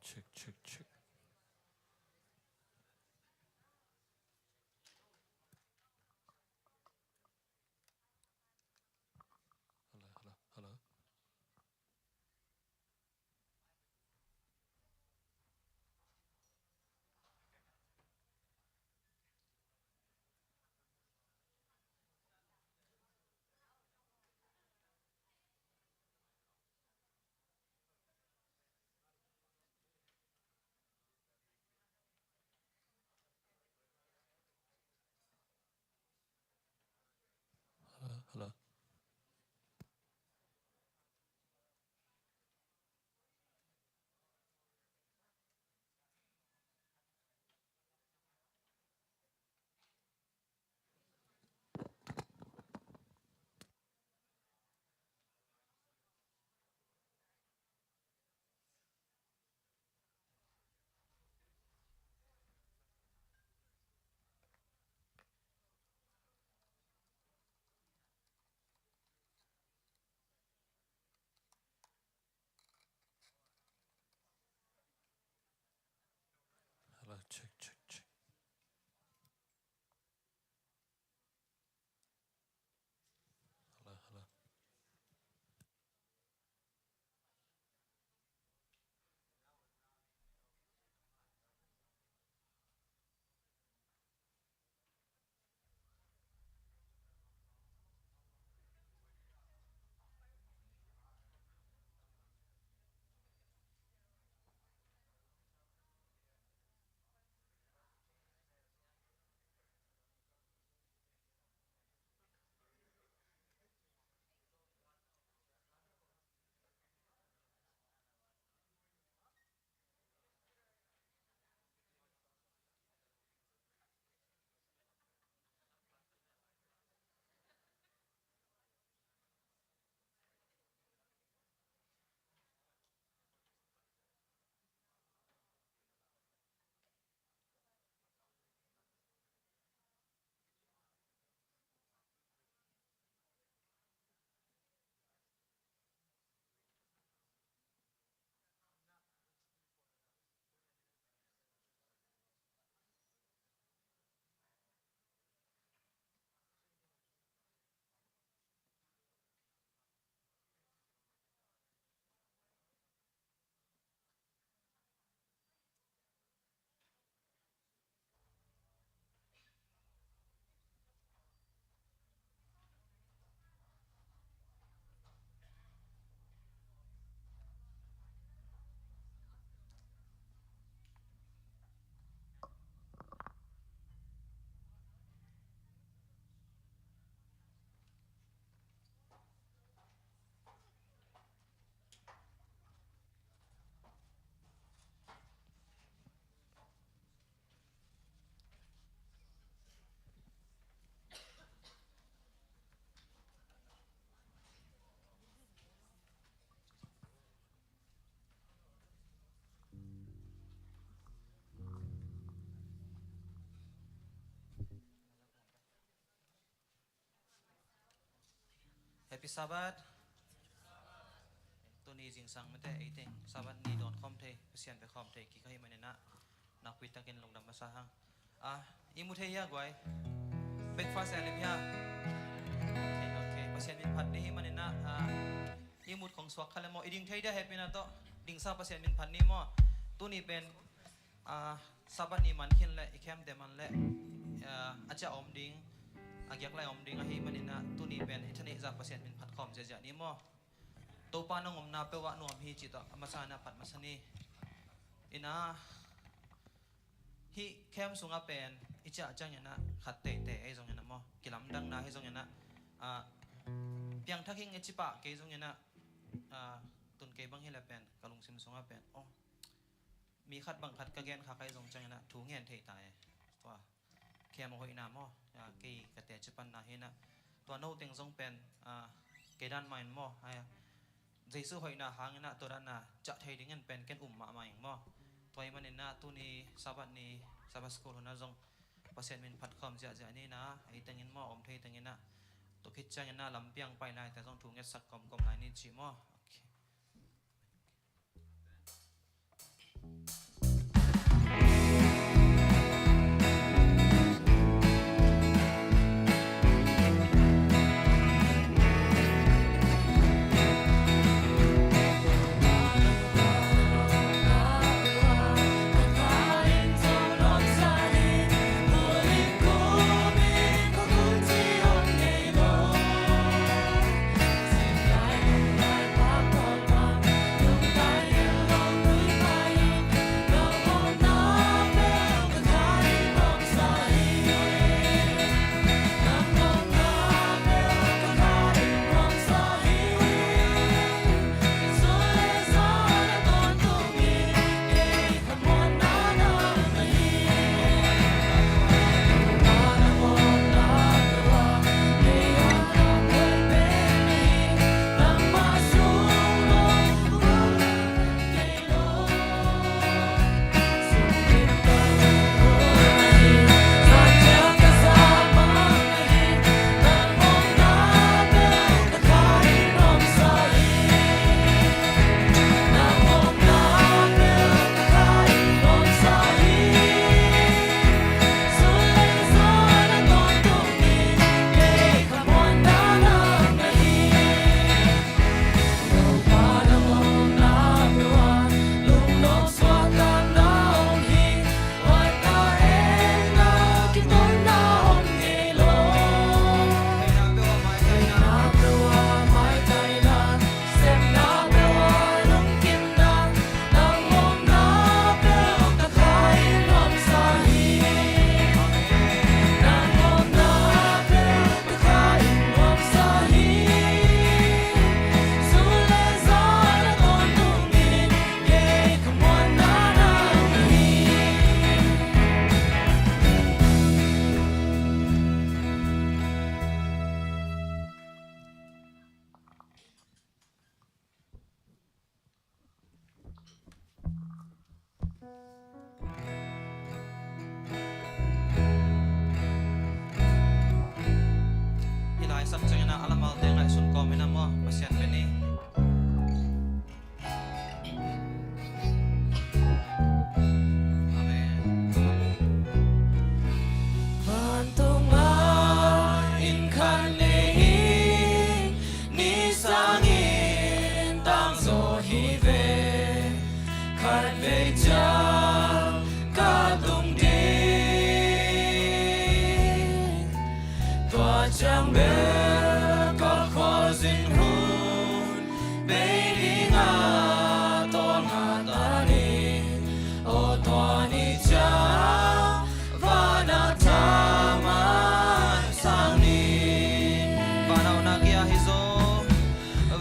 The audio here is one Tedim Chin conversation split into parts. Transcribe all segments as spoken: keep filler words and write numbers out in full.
Check, check, check. Hello, hello, hello. Hello, hello. Hello, check, check, check. Hello, hello. Happy Sabbath. Tuni zingsang mite, ei teng Sabbath ni dawn khawm thei, Pasian bia khawm thei kik ahih manin ah nakpi takin lungdam masa hang. Ah, i mu thei hia guai? Breakfast a lim hia? Ok, ok. Pasian min phat ni ahih manin ah, ah, i mut khong suak kha le maw, i ding thei dia hehpihna tawh dingsa Pasian min phat ni maw. Tuni pen, ah, Sabbath ni man khin le i khemte man le, ah, a ciah om ding, a giak lai om ding ahih manin ah tuni pen i thaneih zah Pasian min phat khawm ziahziah ni maw. Topa nong omna peuh ah nuam hi cih tawh a masa in ah phat masa ni. In ah, hih camp sungah pen i ciah ciangin ah khat teitei ahi zongin ah maw, kilamdanna ahi zongin ah, ah, piangthak hing i ci pah kei zongin ah, ah, tun kei bang hi leh pen ka lungsim sungah pen, oh, mi khat bang khat ka gen khak ahi zong ciangin ah thu ngen thei ta e. Tua camp a hoihna maw, ah, kei ka teci panna hi in ah, tua no teng zong pen, ah, kei dan mah in maw, ah, Jesu hoihna hangin ah tua dan a ciah thei dingin pen ken um mahmah ing maw. Tua ahih manin ah tuni Sabbath ni, Sabbath school hun ah zong Pasian min phat khawm ziahziah ni in ah, ei tengin maw, om thei tengin ah, tua khit ciangin ah lampiang pai laite zong thu ngetsak kawmkawm lai ni ci maw. Ok.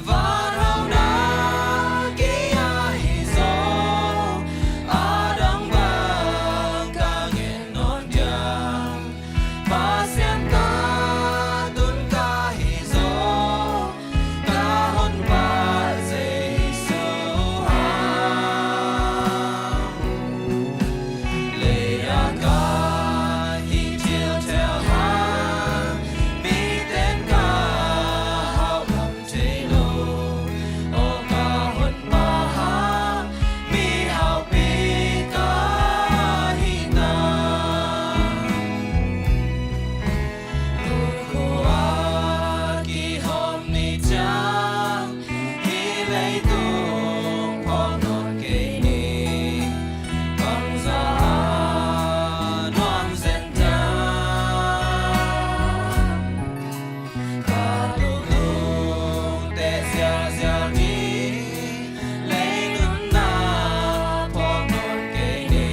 Van hauhna kei ahi zaw, a dang bang ka ngen nawn diam. Pasian ka tun ka hi zaw, ka honpa Jesu hang. Lei a ka hih thil tel hang, miten ka hauh lam thei lo. Aw ka honpa hang, mihaupi ka hi ta. Tukhua kihawm ni ciang, hih leitung phawk nawn kei ni. Bangzah a nuam zen ta. Ka lungteh zialzial ni, lei nunna phawk nawn kei ni.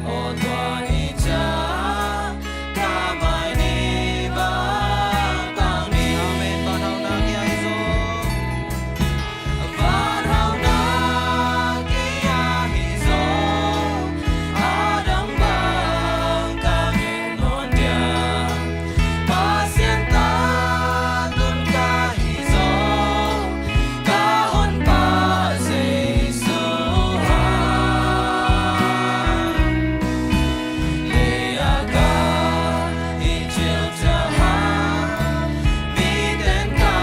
Aw tua ni ciang, ka mai ni bang tang ni. Amen. Van hauhna kei ahi zaw. Van hauhna kei ahi zaw, a dang bang ka ngen nawn diam. Pasian ta tun ka hi zaw, ka honpa Jesu hang. Lei a ka hih thil tel hang, miten ka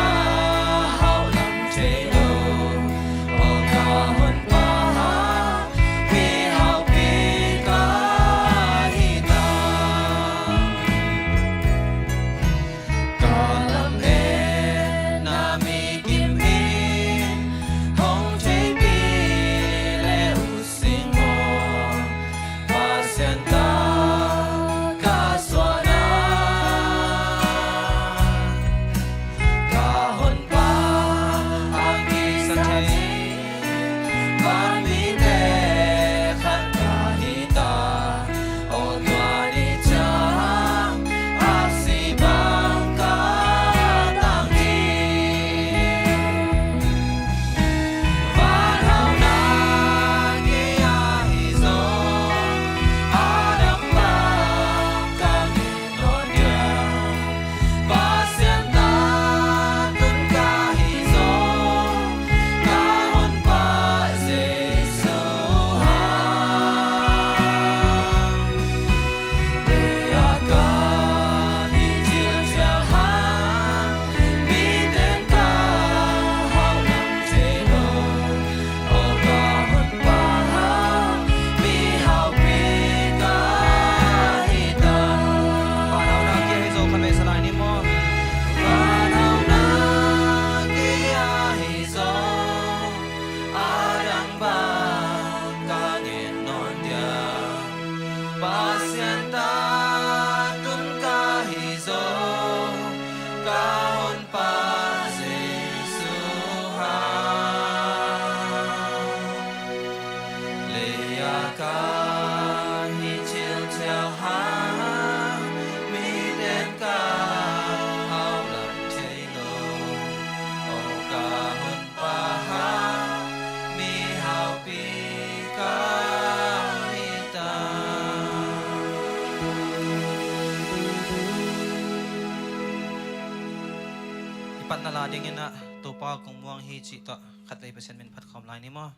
hauh lam thei lo. Aw ka honpa hang, mihaupi ka hi ta. Ka lametna mi kim in hong theihpih le uh sing maw. Pasian ta ka suahna, ka honpa a kisa thei vanmite khat ka hi ta. Aw tua ni ciang a si bang ka tang hi. Van hauhna kei ahi zaw, a dang bang ka ngen nawn diam. Pasian ta tun ka hi zaw, ka honpa Jesu hang. Lei a ka hih thil tel hang, miten ka hauh lam thei lo. Aw ka honpa hang, mihaupi ka hi ta. Van hauhna kei ahi zaw, khat vei sa lai ni maw. Van hauhna kei ahi zaw, a dang bang ka ngen nawn diam. Pasian ta tun ka hi zaw, ka honpa Jesu hang. Lei a ka hih thil tel hang, miten ka hauh lam thei lo. Aw ka honpa hang, mihaupi ka hi ta. I patna la dingin ah Topa kong muang hi cih tawh khat vei Pasian min phat khawm lai ni maw.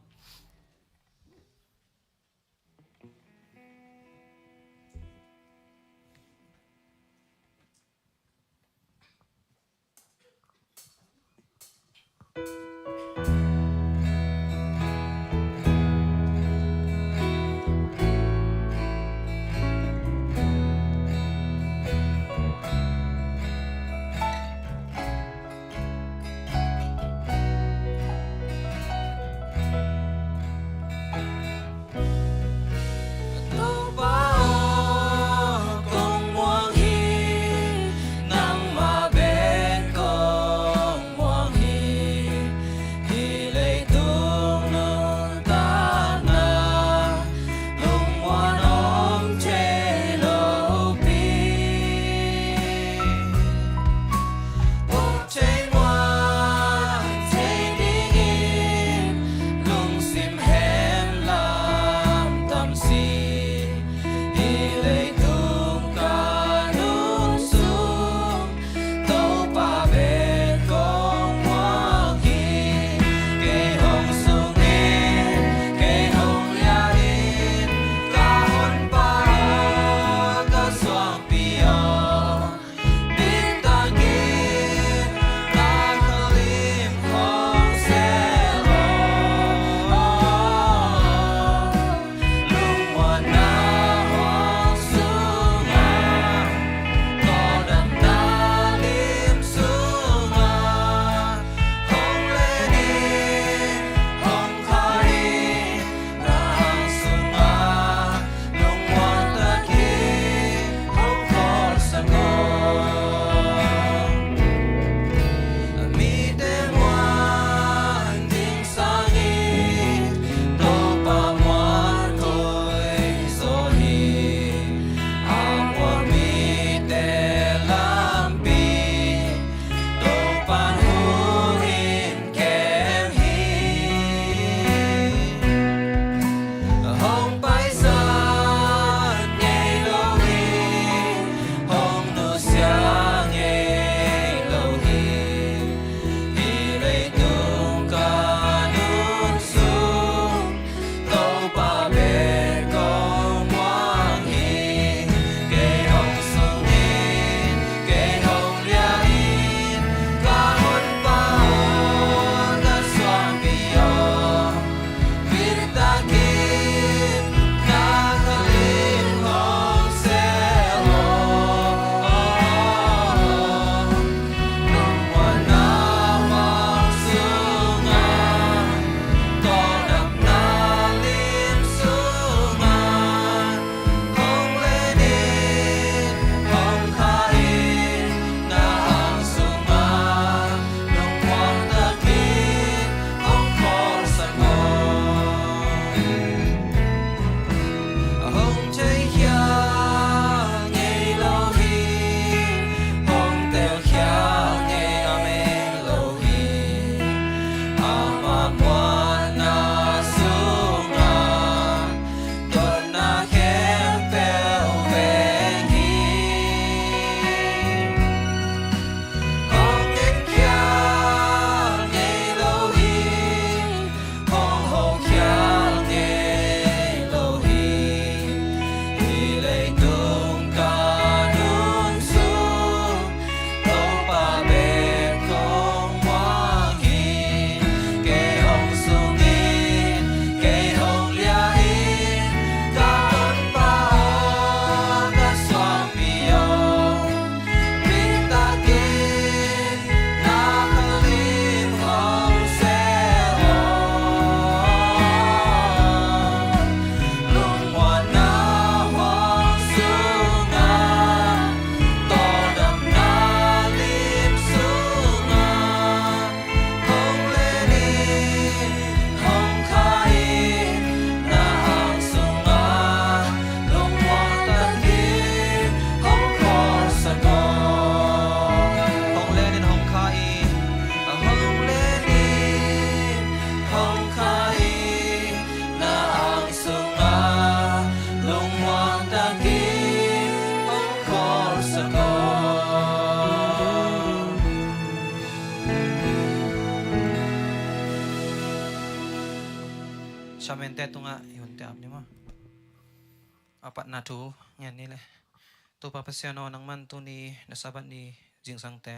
Chairman te tungah i hunte ap ni maw. A patna thu ngen ni le. Topa Pasian aw, nangman tuni na Sabbath ni zingsangte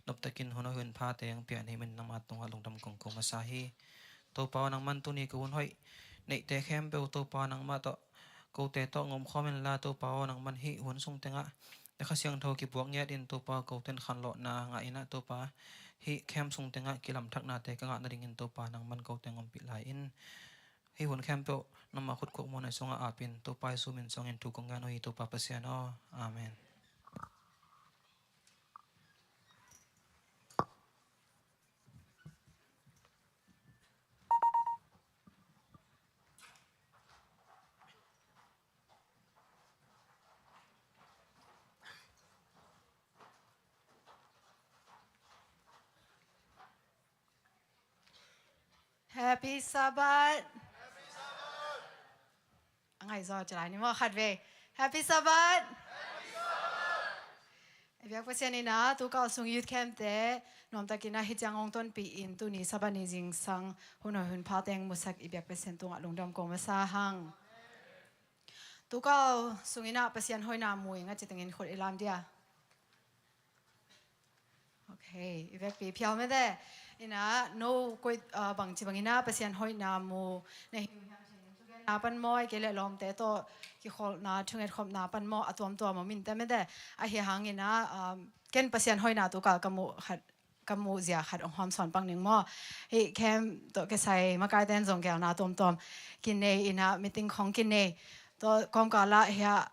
noptakin hun hoih hun phate hong pia na hih manin nangma tungah lungdam kong ko masa hi. Topa aw, nangman tuni ka hun hoih neihte khempeuh Topa nangmah tawh kote tawh ngom khawm inla, Topa aw, nangman hih hun sung tengah na Kha Siangtho kibuak ngiatin Topa koten khanlawhna ngah inah, Topa hih camp sung tengah kilamthaknate ka ngah nadingin Topa nangman kote ngompih lai in. Hih hun khempeuh nangma khut khuak muanna sungah apin Topa Jesu min suangin thu kong ngen uh hi, Topa Pasian aw. Amen. Happy Sabbath. A ngaihzaw ci lai ni maw, khatvei. Happy Sabbath. I biak Pasian inah, tukal sung youth camp te nuamtakinah hih ciang hong tonpih in tuni Sabbath ni zingsang hun hoih hun pha teng musak i biak Pasian tungah lungdam ko masa hang. Tukal sung inah Pasian hoihna mu ing a, ci tengin khut i lam dia. Ok, i vekpi phial mete. Inah no koi, ah, bangci bang inah Pasian hoihna mu na hi na pan maw, kei le lawmte tawh kikholhna thungetkhopna pan maw, a tuamtuam om inteh mete. Ahi hang inah, um, ken Pasian hoihna tukal ka muh khat, ka muh zia khat hong hawm sawn pak ning maw. Hih camp tawh kisai makaite in zong gelna tuamtuam kinei inah, meeting khong kinei. Tua kawmkal ah hiah,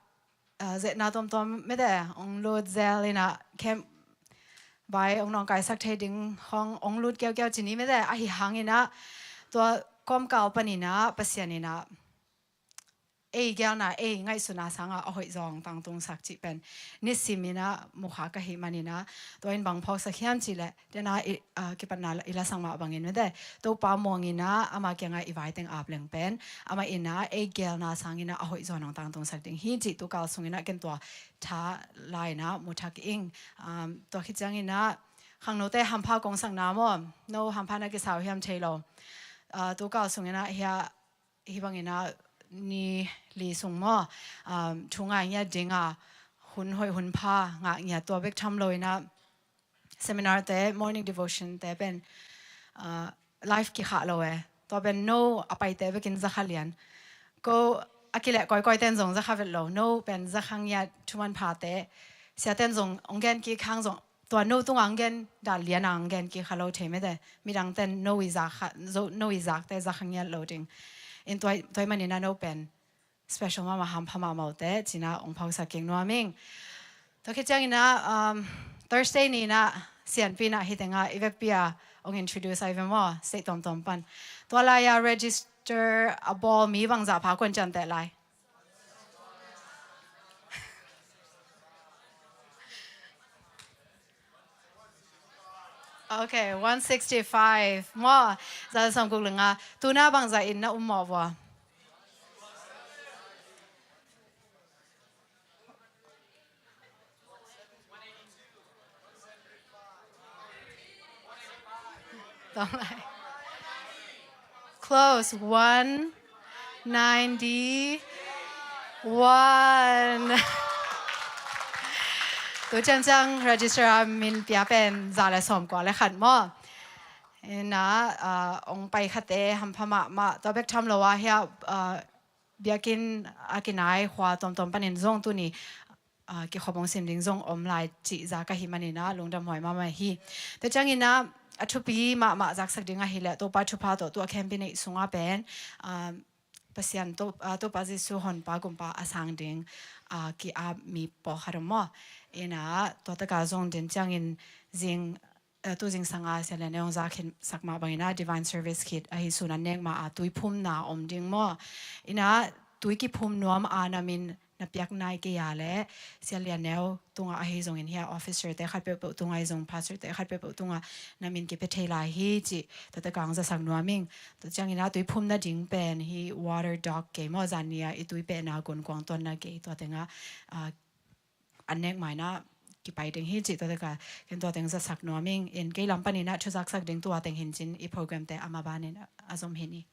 ah, zehna tuamtuam mete hong lut zel inah, camp vai hong nawngkaisak thei ding khong hong lut kiaukiau ci ni mete. Ahi hang inah tua kawmkal pan inah Pasian inah ei gelna, ei ngaihsutna sangah a hoih zaw hong tangtungsak cih pen nisim inah mukha ka hih man inah, tua in bang phawksak hiam cih leh, tena i, ah, kipatna i lasak mah bangin mete, Topa muang inah ama kiangah i vai teng ap leng pen amah inah ei gelna sang inah a hoih zaw hong tangtungsak ding hi cih tukal sung inah ken tua tha lai inah mu thak ing. Um, tua khit ciang inah khangnote hampha kong sakna maw, no hampha na kisa uh hiam thei lo. Ah, tukal sung inah hiah hih bang inah ni li sung maw, um, thu ngai ngiat ding a, hun hoih hun pha ngah ngiat, tua bek tham lo inah seminar te, morning devotion te pen, uh, live kikhah lo e. Tua pen no a paite bekin zakha lian. Ko a kileh kawikawi ten zong zakha vet lo. No pen zakha ngiat, thuman phate. Sia ten zong hong gen kik hang zong tua no tungah hong gen dan lian a hong gen kik kha lo thei mete. Midang ten no i zak kha, zo, no i zakte zakha ngiat lo ding. In tua, tua ahih man inah no pen special mahmah, hampha mahmah uh teh ci inah hong phawksak kik nuam ing. Tua khit ciang inah, um, Thursday ni inah sianpi inah hih tengah i vekpi a hong introduce ahi ve maw, state tuamtuam pan. Tua lai-a register a bawl mi bangzah pha kuan cian teh lai. Ok, one sixty-five maw. Za le sawmguk le nga. Tuna bangzah in na um mawh vua? Tawng lai. Close. One ninety-one. Tu ciangciang registrar min pia pen za le sawmkua le khat maw. Inah, ah, hong pai khate hampha mahmah. Tua bek tham lo ah hiah, ah, biakinn a kinai khua tuamtuam panin zong tuni, ah, kikhop hong sim ding zong om lai cih za ka hih man inah lungdam huai mahmah hi. Tua ciang inah a thupi mahmah zaksak ding ahih leh Topa thupha tawh tua khempeuh neih sungah pen, ah, Pasian To-, ah, Topa Jesu Honpa Gumpa a sang ding, ah, ki-ap mi pawlkhat om maw. Inah tua takah zong den ciangin zing, eh, tu zingsang a Sia Lian Ne hong za khin sak mah bang inah Divine Service Kit ahi sun an nek mah a tuiphumna om ding maw. Inah tui kiphum nuam a na min na piak nai kei a leh Sia Lian Ne tungah ahi zongin hiah officer te khat peuhpeuh tungah ahi zong, pastor te khat peuhpeuh tungah na min kipia thei lai hi cih tua takah hong zasak nuam ing. Tua ciang inah tuiphum nading pen hih water dock gei maw, zan ni a i tui pehna gunkuang tuanna gei tua tengah, ah, an nek mah inah kipai ding hi cih tua takah ken tua teng zasak nuam ing. In kei lam pan inah thu zaksak ding tua teng hi in cin i program te a mah ban inah a zom hi ni.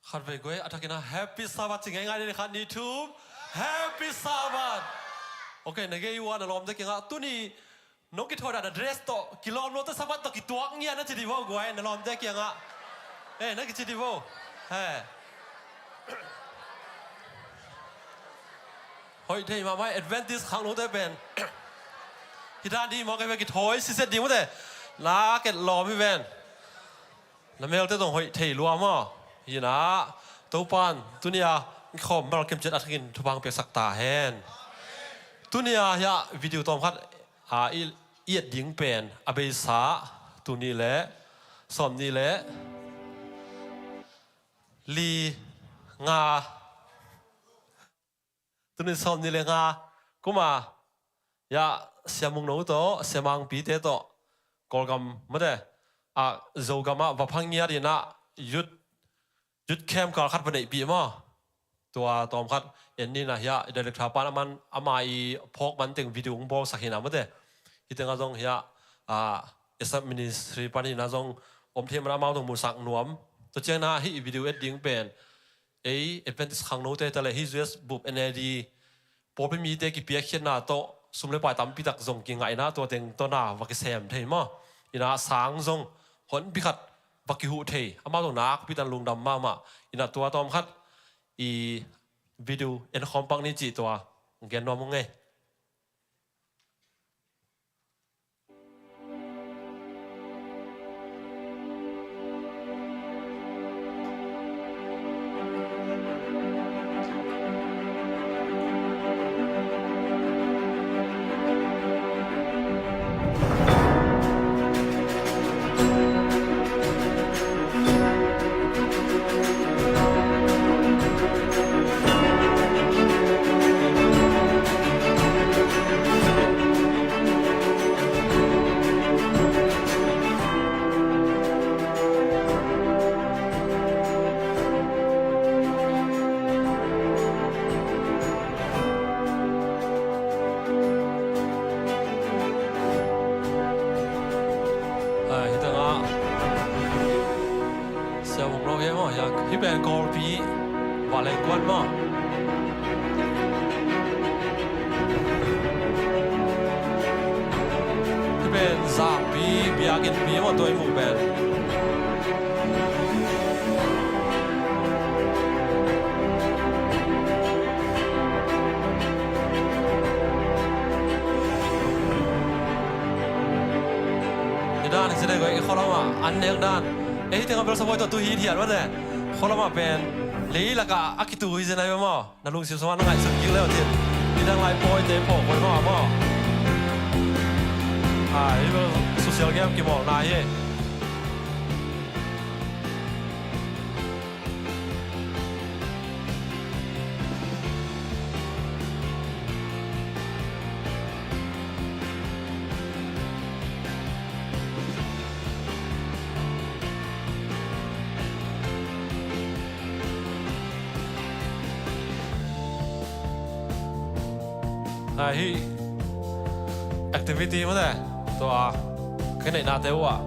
Khat vei guai, a thakin a Happy Sabbath ci ngeingai ni, khat, nih, thum. Happy Sabbath. Ok, na gei uh a na lawmte kiangah tuni nong kithawi dah na dress tawh kilawm lo teh Sabbath tawh kituak ngiat na ci dih vo guai, na lawmte kiangah. Eh, na kici dih vo. He. Hoih thei mahmah, Adventist khangnote pen. Hi dan dih mawk, kei ve, kithawi siset ding mawk teh. Na ketlawm hi ven. Na melte zong hoih thei lua maw. Hi na, Topan tuni a i khawm bal kimciat a thakin thupha piaksak ta hen. Tuni a hiah video tawm khat a i, i et ding pen a beisa tul nih le sawmnih le li nga. Tul nih sawmnih le nga kum a, ya, Sia Mung No tawh, Sia Mang Pi te tawh, Kawlgam mate, a, Zogam ah va pha ngiat in a, youth, youth camp kal khat va neihpih maw. Tua tawm khat en ni na hiah, i director pan a man, ama i phawk man teng video hong bawlsak hi na mate. Hi tengah zong hiah, a, Esa Ministry pan hi na zong om thei man amau zong musak nuam. Tua ciang na hih video et ding pen ei Adventist khangnote ta le hih U S bup N A D pawlpi mite kipiakkhiatna tawh sum le pai tampi tak zong kingaihna tua teng tawh na va kisem thei maw. Ina sang zong honpi khat va kihuh thei, amau zong nakpi tan lungdam mahmah. Ina tua tawm khat i video en khawm pak ni cih tua gen nuam ung ei. Ai, hi tengah Sia Mung No hi maw, hiak. Hi pen Kawlpi Vanleng kuan maw. Hi pen Zakpi biakinnpi maw, tua i muh pen. Hi dan hi si dei ko, i khualam ah an nek dan. Ei, hi tengah bel sa voi tawh tu hi thiat mate. Khualam ah pen leilak ah a kitu hi zen ai ve maw. Na lungsim sungah na ngaihsut kik leu cin. Nidang lai pawite pawh koi maw maw. Ai, social game kimawlna hi. Ahi activity mate tua ka neihnate uh ah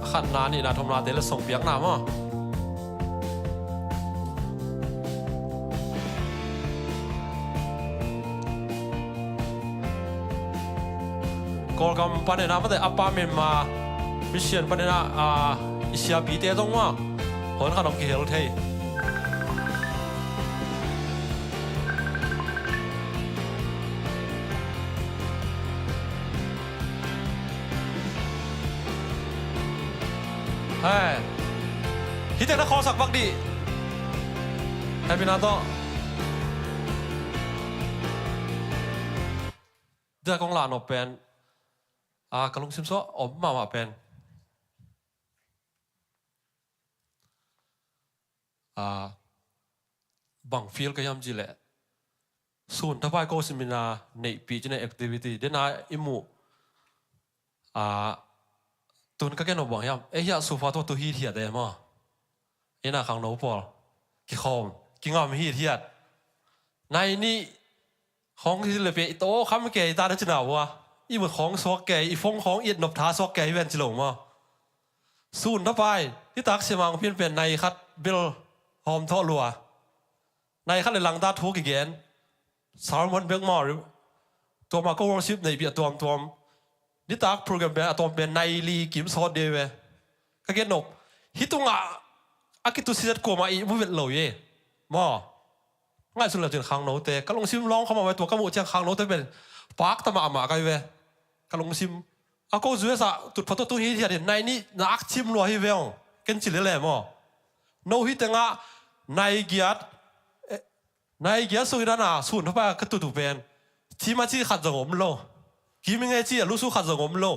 a khatna, nihna, thumnate le songpiakna maw. Kawlgam panin ah mate, a pa Myanmar mission panin ah, ah, i siapite zong mah hon khat hong kihel thei. Hai. Hite na khawlsak bak dih. Happy na tawh. Dia kong lah nop pen, ah, ka lungsim sua om mahmah pen, ah, bang feel ka hiam cih leh, sun thapai ko simin a neihpih cih na activity dena i muh. Ah, tun ka gen uh bang hiam, ei hiah sufa tua tu hithiat e maw. Ei na khangno pawl kikhawm kingam hithiat. Nai nih khawng hi le pe i taw kham kei ta na cina ua. I mut khawng suak kei, i phone khawng i et nop tha suak kei hi ven ci lo maw. Sun thapai, nitak siamang pianpian nai khat bel hawm thawh lua. Nai khat le langta thu kigen. Sermon bek maw, tuama ko worship neihpih a tuamtuam. Nitak program pen a tuam pen nai li kim sawt dih ve. Ka gen nop. Hih tungah a kitusia zet kuamah i mu vet lo hi. Maw. Ngaihsun le cin khangnote. Ka lungsim lawng khamah ve tua ka muh ciang khangnote pen. Pakta mahmah ka hi ve. Ka lungsim. A ko U S ah tutphah tua tung hi hiatin nai nih na ak cim lua hi ve ong. Ken ci lele maw. No hi tengah nai giat. Nai giat sung i dana sun thapai ka tutu pen. Cima ci khat zong om lo. Kimi ngei ci a lusu khat zong om lo.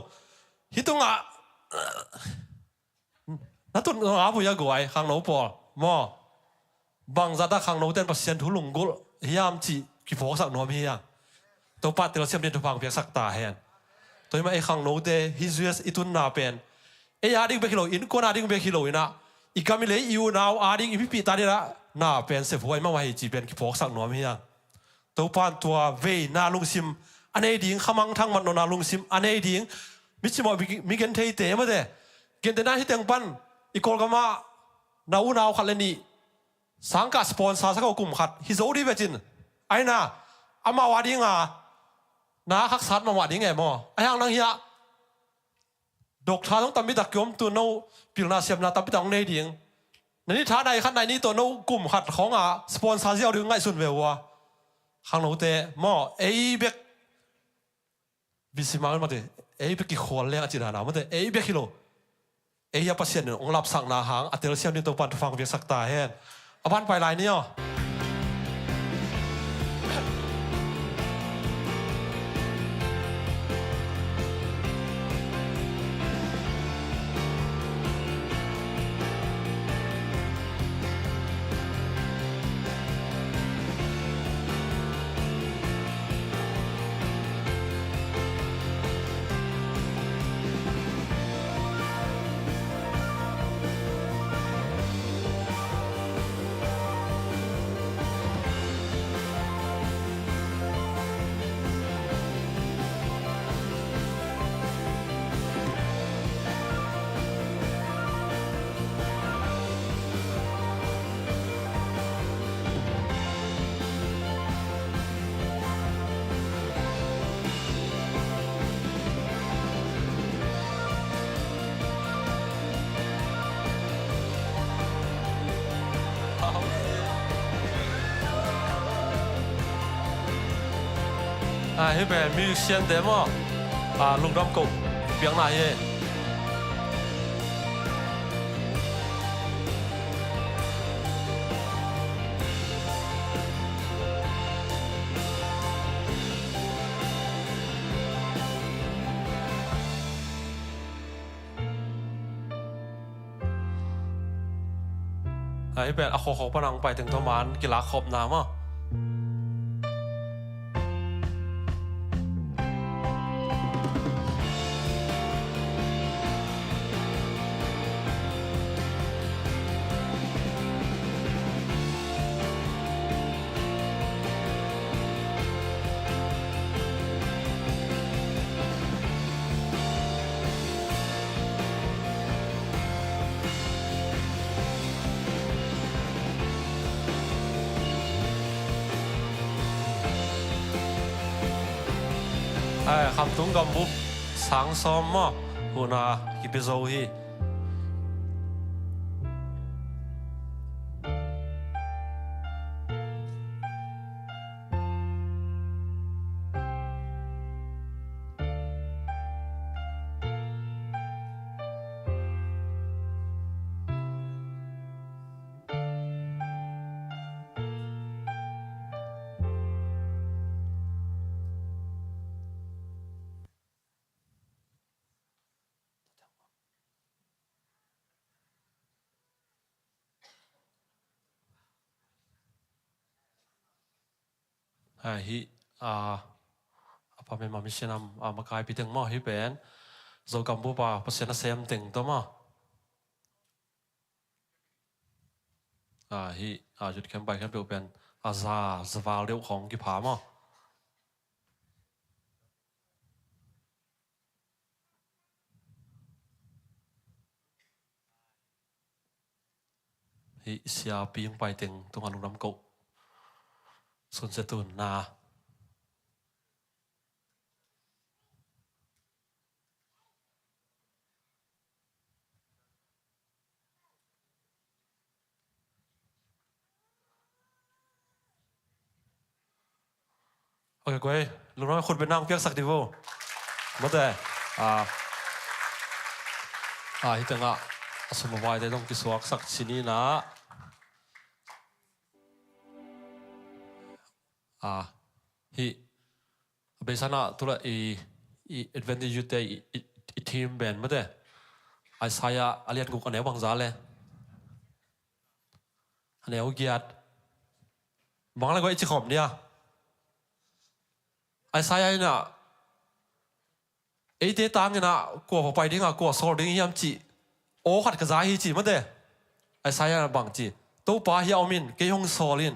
Hih tungah na tun a pui a guai khangno pawl. Maw. Bangzah ta khangnoten Pasian thu lunggulh hiam cih kiphawksak nuam hi a. Topa telsiam din thupha piaksak ta hen. Tua hi mah ei khangnote hih U S i tunna pen. Ei ading bek hi lo, innkuan ading bek hi lo inah. I gam i lei i unau ading i mipih ta dinah. Na pen sephuai mahmah hi cih pen kiphawksak nuam hi a. Topan tua veina lungsim a nei ding, khamang thangmat nona lungsim a nei ding. Mi cimawh mi, mi gentheite mate. Gentehna hi teng pan i Kawlgamah na unau khat le nih. Sangkah sponsor sak ko kum khat. Hi zo dih vecin. Aina, amau a dinga. Na khaksat mahmah ding e maw. A hiang nang hiah. Doctor zong tampi tak kiom tu no pilna siamna tampi tak hong nei ding. Na ni tha nai khat nai ni tawh no kum khat khawngah sponsor ziau ding ngaihsun ve ua. Khangnote maw ei bek. Bisi mang mate ei bek kikhual leng a cina na mate ei bek hi lo. Ei a Pasian in hong lapsakna hang a telsiam din Topan thupha piaksak ta hen. A ban pai lai ni aw. A, hih pen musician te maw? A, lungdam ko piakna hi. Ahi pen a khawkhawk pan ang pai teng tawh man kilak khawpna maw? Ai, Khamtung gambup sang sawm maw? Huna kipia zo hi. Ahi, a, a pa mema mission a, a makaipi teng maw hih pen. Zo gambup a Pasian a sem teng tawh maw. Ahi, a, youth camp pai khempeuh pen a za, za val deuh khawng kipha maw. Siapi hong pai teng tungah lungdam ko. Sunset tun na. Ok, koi lungdam, khut beng nang piaksak di vo. Mate. Ah, ah, hih tengah a sum a paite dong kisuaksak sini na. Ah, hih a beisan ah tu la i, i Adventist Youth te i, i, i theme pen mate, Isaiah a lian guk a neu bangza le a neu giat. Bang le guai i ci khawm dia. Isaiah in ah eite tangin ah kua va pai ding a, kua sawl ding hiam cih aw khat ka za hi ci mate. Isaiah in ah bang ci? Topa, hih a om in, kei hong sawl in.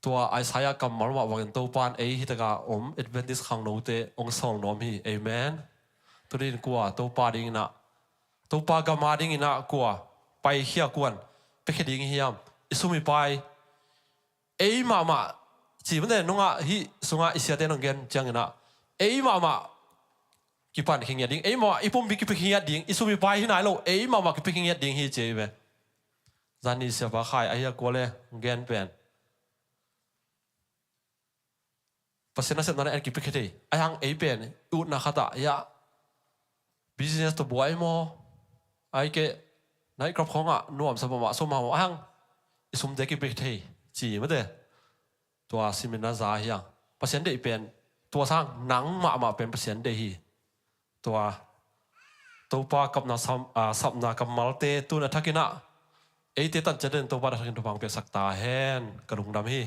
Tua Isaiah kammal mah bangin Topa in ei hih tengah om Adventist khangnote hong sawl nuam hi. Amen. Tuni in kua Topa dingin ah, Topa gam a dingin ah kua paikhia, kuan piakhia ding hiam? I sum i pai, ei mahmah ci mate, nungah hih sungah i siate nong gen ciangin ah ei mahmah kipan khingiat ding, ei mahmah i pumpi kipia khingiat ding, i sum i pai hi nai lo, ei mahmah kipia khingiat ding hi ci ei ve. Zani Siapa Khai ahi a kua le gen pen Pasian nasepna na en kipia khia thei. Ahi hang ei pen i utna khat ah, ya, business tawh buai maw, ahih kei leh night club khawngah nuamsa mahmah, sum mahmah, ahi hang i sumte kipia khia thei ci mate. Tua simin na za hi hang. Pasian deih pen, tua sang nang mahmah pen Pasian deih hi. Tua Topa kapna sam-, ah, sapna kammalte tun a thakin ah eite tan ciat den Topa a thakin thupha piaksak ta hen. Ka lungdam hi.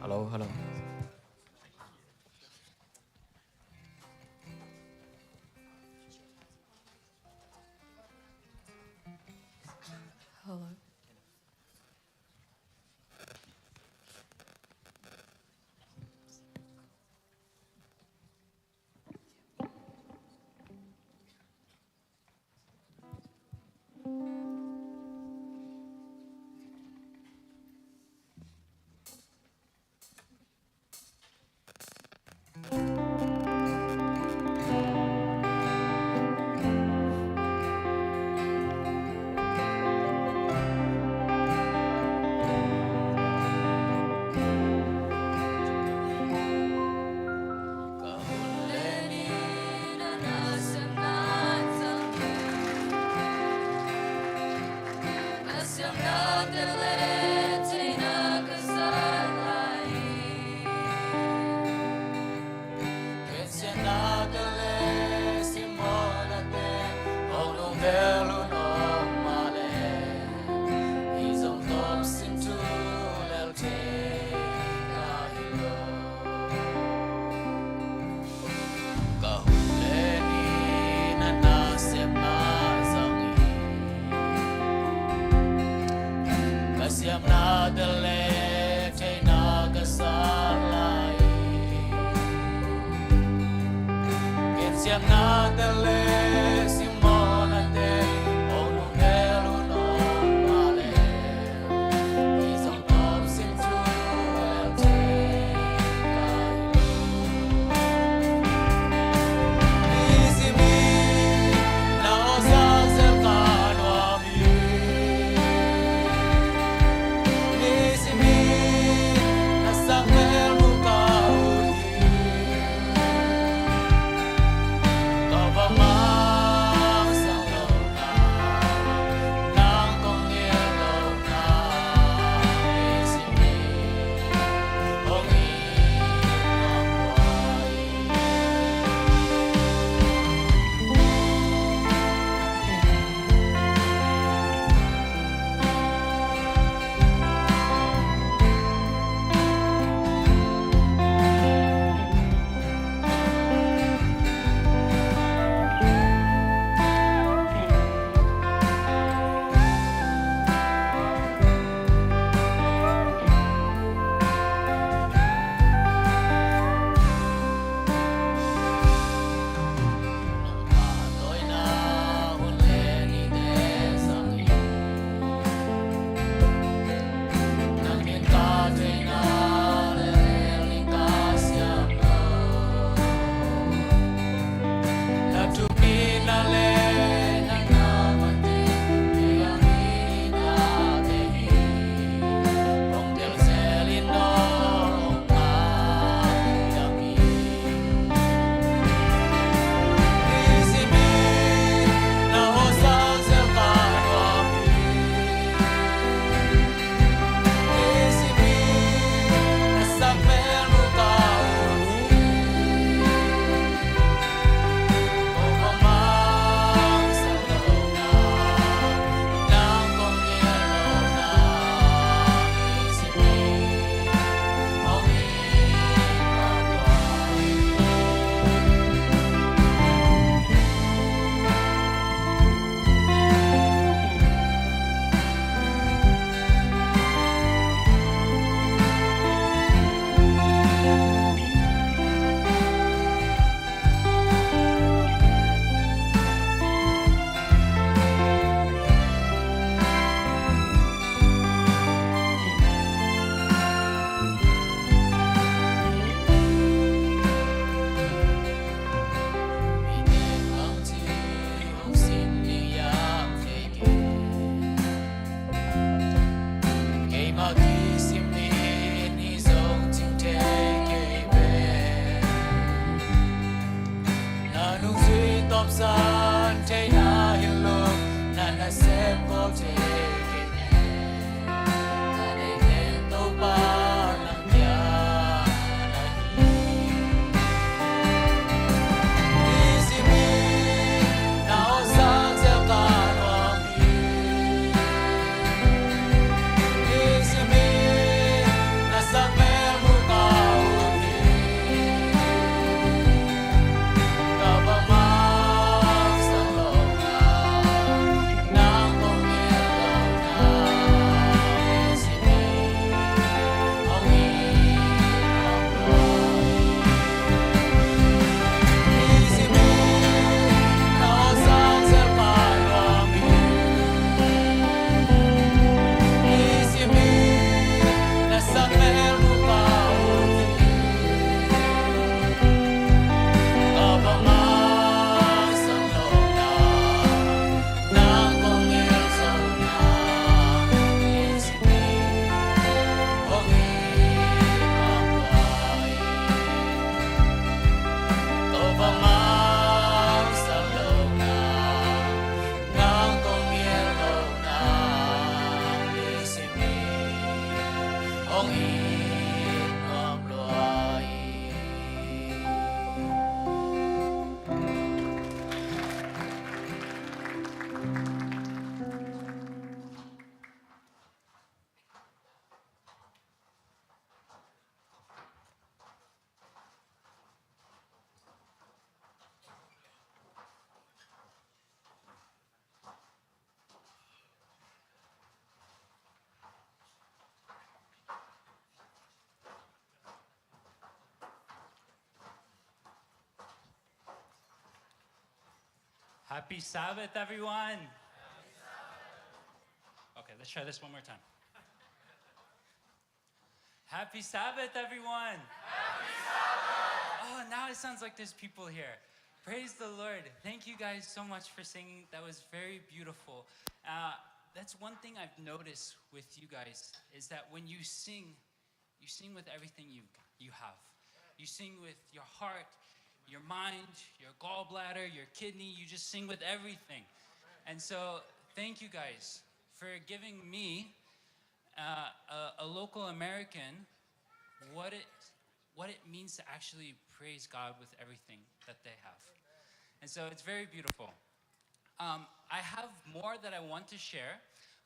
Hello, hello. Hello. Ka hun le ni na nasepna zang hi. Ka siamna tel le theihna ka sa lai hi. Ken siamna tel le simmawhna te hong lunghel hun om mah le. San thei na hi lo, na nasem ko te kei ne. Na nei ne Topa langkhia na hi. Nisim in na awlsang zel ka nuam hi. Nisim in na sang mel mu ka ut hi. Ka va mausak lo na, nang kong ngil lo na, nisim in hong it hong lua hi. Nisim in na awlsang zel ka nuam hi. Nisim in na sang mel mu ka ut hi. Ka va mausak lo na, nang kong ngil zo na, nisim in hong it hong lua hi. Ka va mausak lo na, nang kong ngil lo na, nisim in hong it hong lua hi. Happy Sabbath, everyone. Okay, let's try this one more time. Happy Sabbath, everyone. Happy Sabbath. Oh, now it sounds like there's people here. Praise the Lord. Thank you guys so much for singing. That was very beautiful. Uh, that's one thing I've noticed with you guys, is that when you sing, you sing with everything you, you have. You sing with your heart, your mind, your gallbladder, your kidney. You just sing with everything. And so, thank you guys for giving me, uh, a, a local American, what it, what it means to actually praise God with everything that they have. And so it's very beautiful. Um, I have more that I want to share,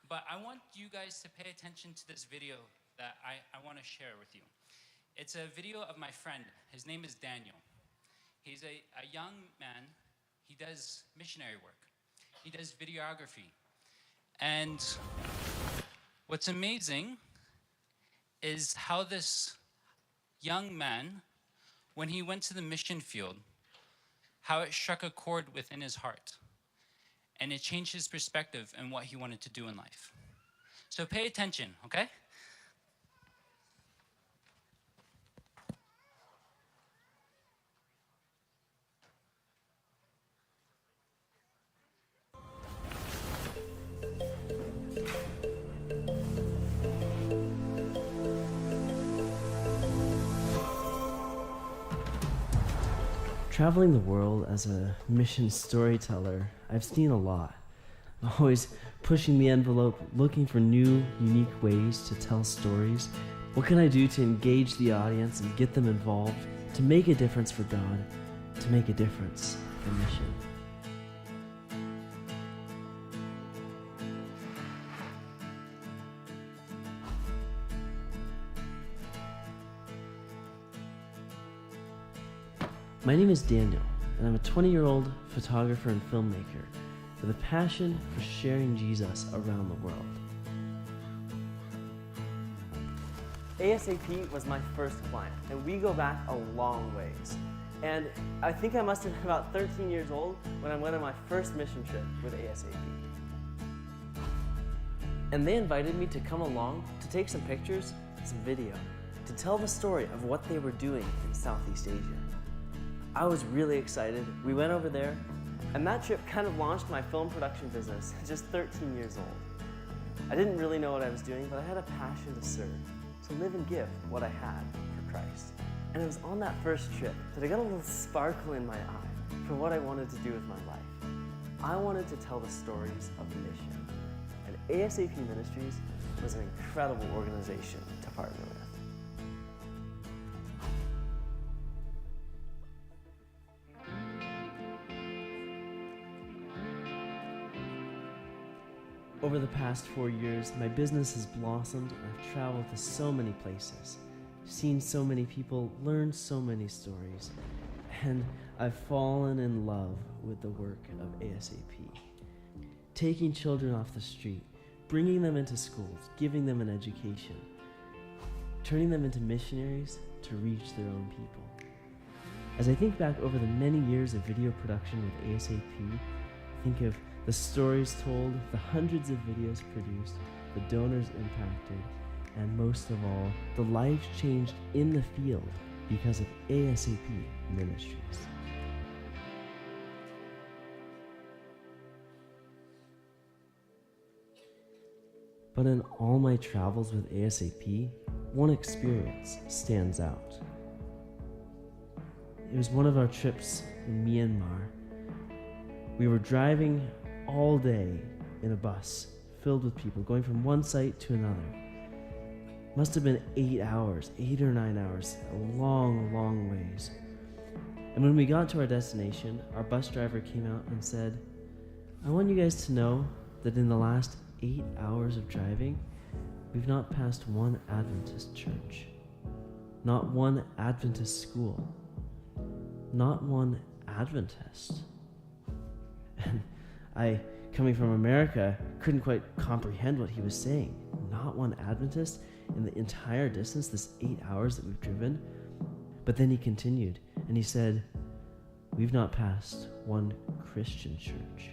but I want you guys to pay attention to this video that I, I want to share with you. It's a video of my friend. His name is Daniel. He's a, a young man. He does missionary work. He does videography. And what's amazing is how this young man, when he went to the mission field, how it struck a chord within his heart. And it changed his perspective and what he wanted to do in life. So pay attention, okay? Traveling the world as a mission storyteller, I've seen a lot. I'm always pushing the envelope, looking for new, unique ways to tell stories. What can I do to engage the audience and get them involved, to make a difference for God, to make a difference for mission? My name is Daniel, and I'm a twenty-year-old photographer and filmmaker with a passion for sharing Jesus around the world. A S A P was my first client, and we go back a long ways. And I think I must have been about thirteen years old when I went on my first mission trip with A S A P. And they invited me to come along to take some pictures, some video, to tell the story of what they were doing in Southeast Asia. I was really excited. We went over there, and that trip kind of launched my film production business at just thirteen years old. I didn't really know what I was doing, but I had a passion to serve, to live and give what I had for Christ. And it was on that first trip that I got a little sparkle in my eye What I wanted to do with my life. I wanted to tell the stories of mission. And A S A P Ministries was an incredible organization to partner with. Over the past four years, my business has blossomed. I've traveled to so many places, seen so many people, learned so many stories, and I've fallen in love with the work of A S A P. Taking children off the street, bringing them into schools, giving them an education, turning them into missionaries to reach their own people. As I think back over the many years of video production with A S A P, I think of the stories told, the hundreds of videos produced, the donors impacted, and most of all, the lives changed in the field because of A S A P Ministries. But in all my travels with A S A P, one experience stands out. It was one of our trips in Myanmar. We were driving all day in a bus filled with people, going from one site to another. Must have been eight hours, eight or nine hours, a long, long ways. And when we got to our destination, our bus driver came out and said, "I want you guys to know that in the last eight hours of driving, we've not passed one Adventist church, not one Adventist school, not one Adventist." And I, coming from America, couldn't quite comprehend what he was saying. Not one Adventist in the entire distance, this eight hours that we've driven. But then he continued and he said, "We've not passed one Christian church,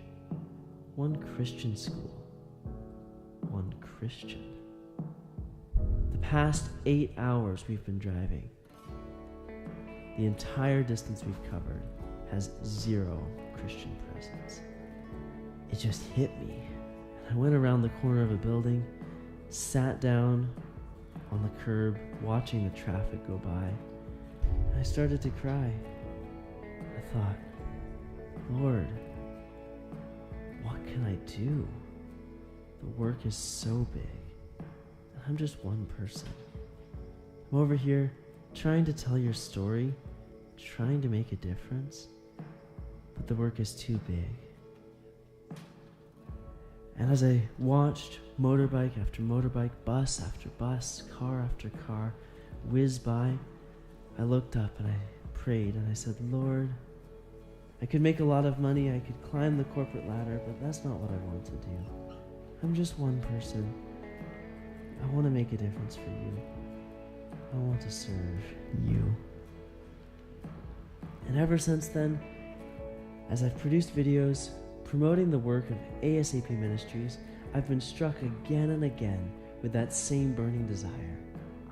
one Christian school, one Christian." The past eight hours we've been driving, the entire distance we've covered has zero Christian presence. It just hit me. And I went around the corner of a building, sat down on the curb, watching the traffic go by. And I started to cry. I thought, "Lord, what can I do? The work is so big, and I'm just one person. I'm over here trying to tell your story, trying to make a difference, but the work is too big." And as I watched motorbike after motorbike, bus after bus, car after car whiz by, I looked up and I prayed and I said, "Lord, I could make a lot of money, I could climb the corporate ladder, but that's not what I want to do. I'm just one person. I want to make a difference for you. I want to serve you." And ever since then, as I've produced videos promoting the work of A S A P Ministries, I've been struck again and again with that same burning desire.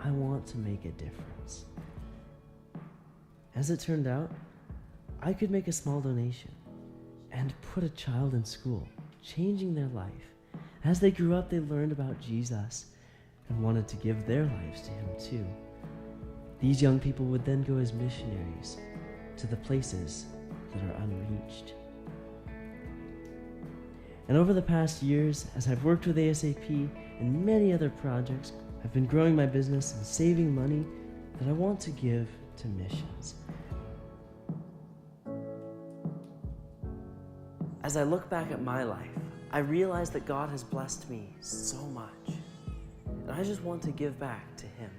I want to make a difference. As it turned out, I could make a small donation and put a child in school, changing their life. As they grew up, they learned about Jesus and wanted to give their lives to him too. These young people would then go as missionaries to the places that are unreached. And over the past years, as I've worked with A S A P and many other projects, I've been growing my business and saving money that I want to give to missions. As I look back at my life, I realize that God has blessed me so much, and I just want to give back to him.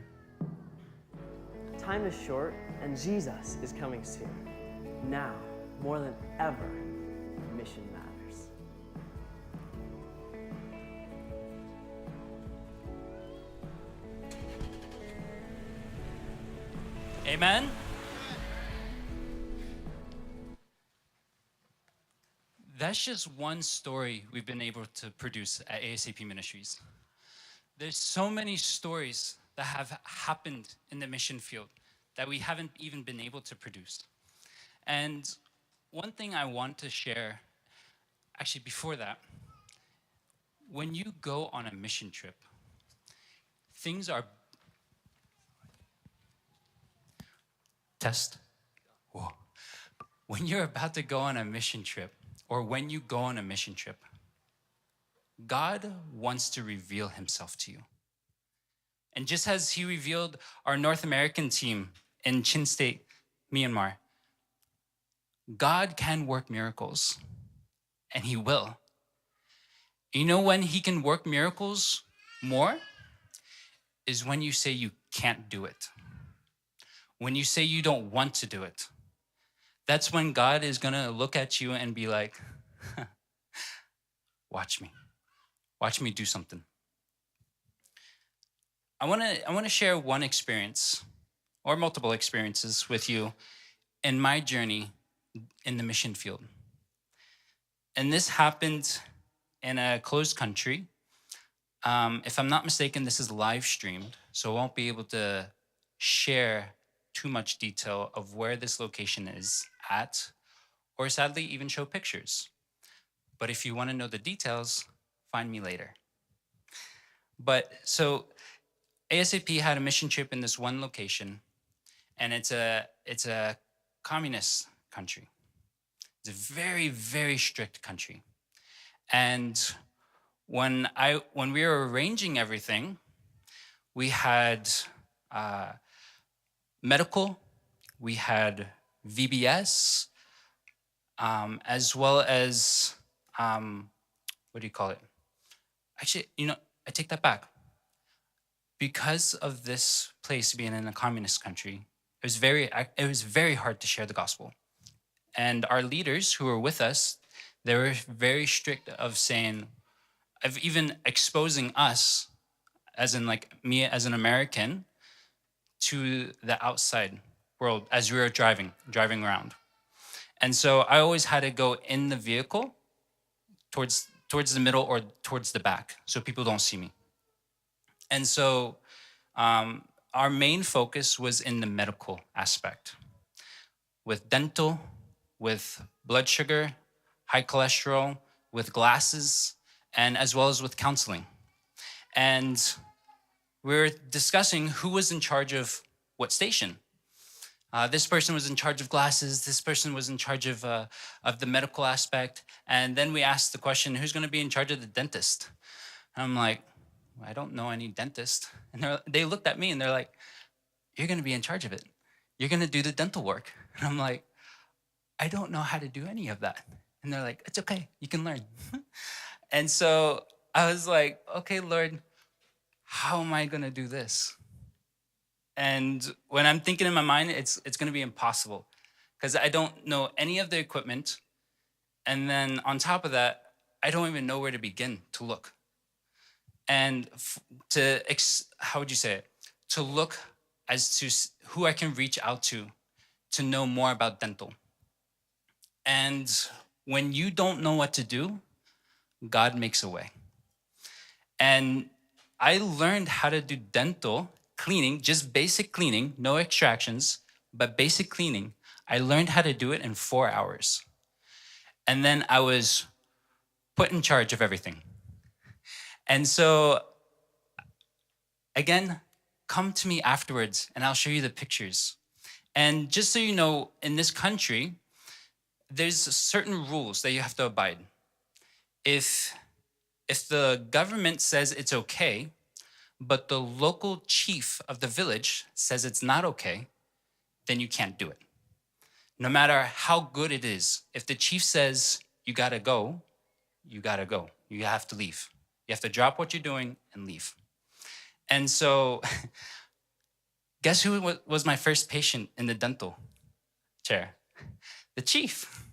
Time is short, and Jesus is coming soon. Now, more than ever, mission matters. Amen. That's just one story we've been able to produce at A S A P Ministries. There's so many stories that have happened in the mission field that we haven't even been able to produce. And one thing I want to share, actually, before that, when you go on a mission trip, things are test. Whoa. When you're about to go on a mission trip, or when you go on a mission trip, God wants to reveal himself to you. And just as he revealed our North American team in Chin State, Myanmar, God can work miracles, and he will. You know when he can work miracles more? Is when you say you can't do it. When you say you don't want to do it. That's when God is gonna look at you and be like, "Watch me. Watch me do something." I wanna, I wanna share one experience, or multiple experiences, with you in my journey in the mission field. And this happened in a closed country. Um, if I'm not mistaken, this is live streamed, so I won't be able to share too much detail of where this location is at, or sadly, even show pictures. But if you wanna know the details, find me later. But so A S A P had a mission trip in this one location, and it's a, it's a communist country. It's a very, very strict country. And when I, when we were arranging everything, we had, uh, medical, we had V B S, um, as well as, um, what do you call it? Actually, you know, I take that back. Because of this place being in a communist country, it was very, it was very hard to share the gospel. And our leaders who were with us, they were very strict of saying, of even exposing us, as in, like, me as an American, to the outside world as we were driving, driving around. And so I always had to go in the vehicle towards, towards the middle or towards the back so people don't see me. And so, um, our main focus was in the medical aspect, with dental, with blood sugar, high cholesterol, with glasses, and as well as with counseling. And we were discussing who was in charge of what station. Uh, this person was in charge of glasses, this person was in charge of, uh, of the medical aspect, and then we asked the question, "Who's gonna be in charge of the dentist?" And I'm like, "I don't know any dentist." And they're, they looked at me and they're like, "You're gonna be in charge of it. You're gonna do the dental work." And I'm like, "I don't know how to do any of that." And they're like, "It's okay, you can learn." And so I was like, "Okay, Lord, how am I gonna do this?" And when I'm thinking in my mind, it's, it's gonna be impossible, 'cause I don't know any of the equipment. And then on top of that, I don't even know where to begin to look. And f-, to ex-, how would you say it? To look as to s-, who I can reach out to, to know more about dental. And when you don't know what to do, God makes a way. And I learned how to do dental cleaning, just basic cleaning, no extractions, but basic cleaning. I learned how to do it in four hours. And then I was put in charge of everything. And so, again, come to me afterwards and I'll show you the pictures. And just so you know, in this country, there's certain rules that you have to abide. If, if the government says it's okay, but the local chief of the village says it's not okay, then you can't do it. No matter how good it is, if the chief says, "You gotta go," you gotta go. You have to leave. You have to drop what you're doing and leave. And so, guess who wa-, was my first patient in the dental chair? The chief.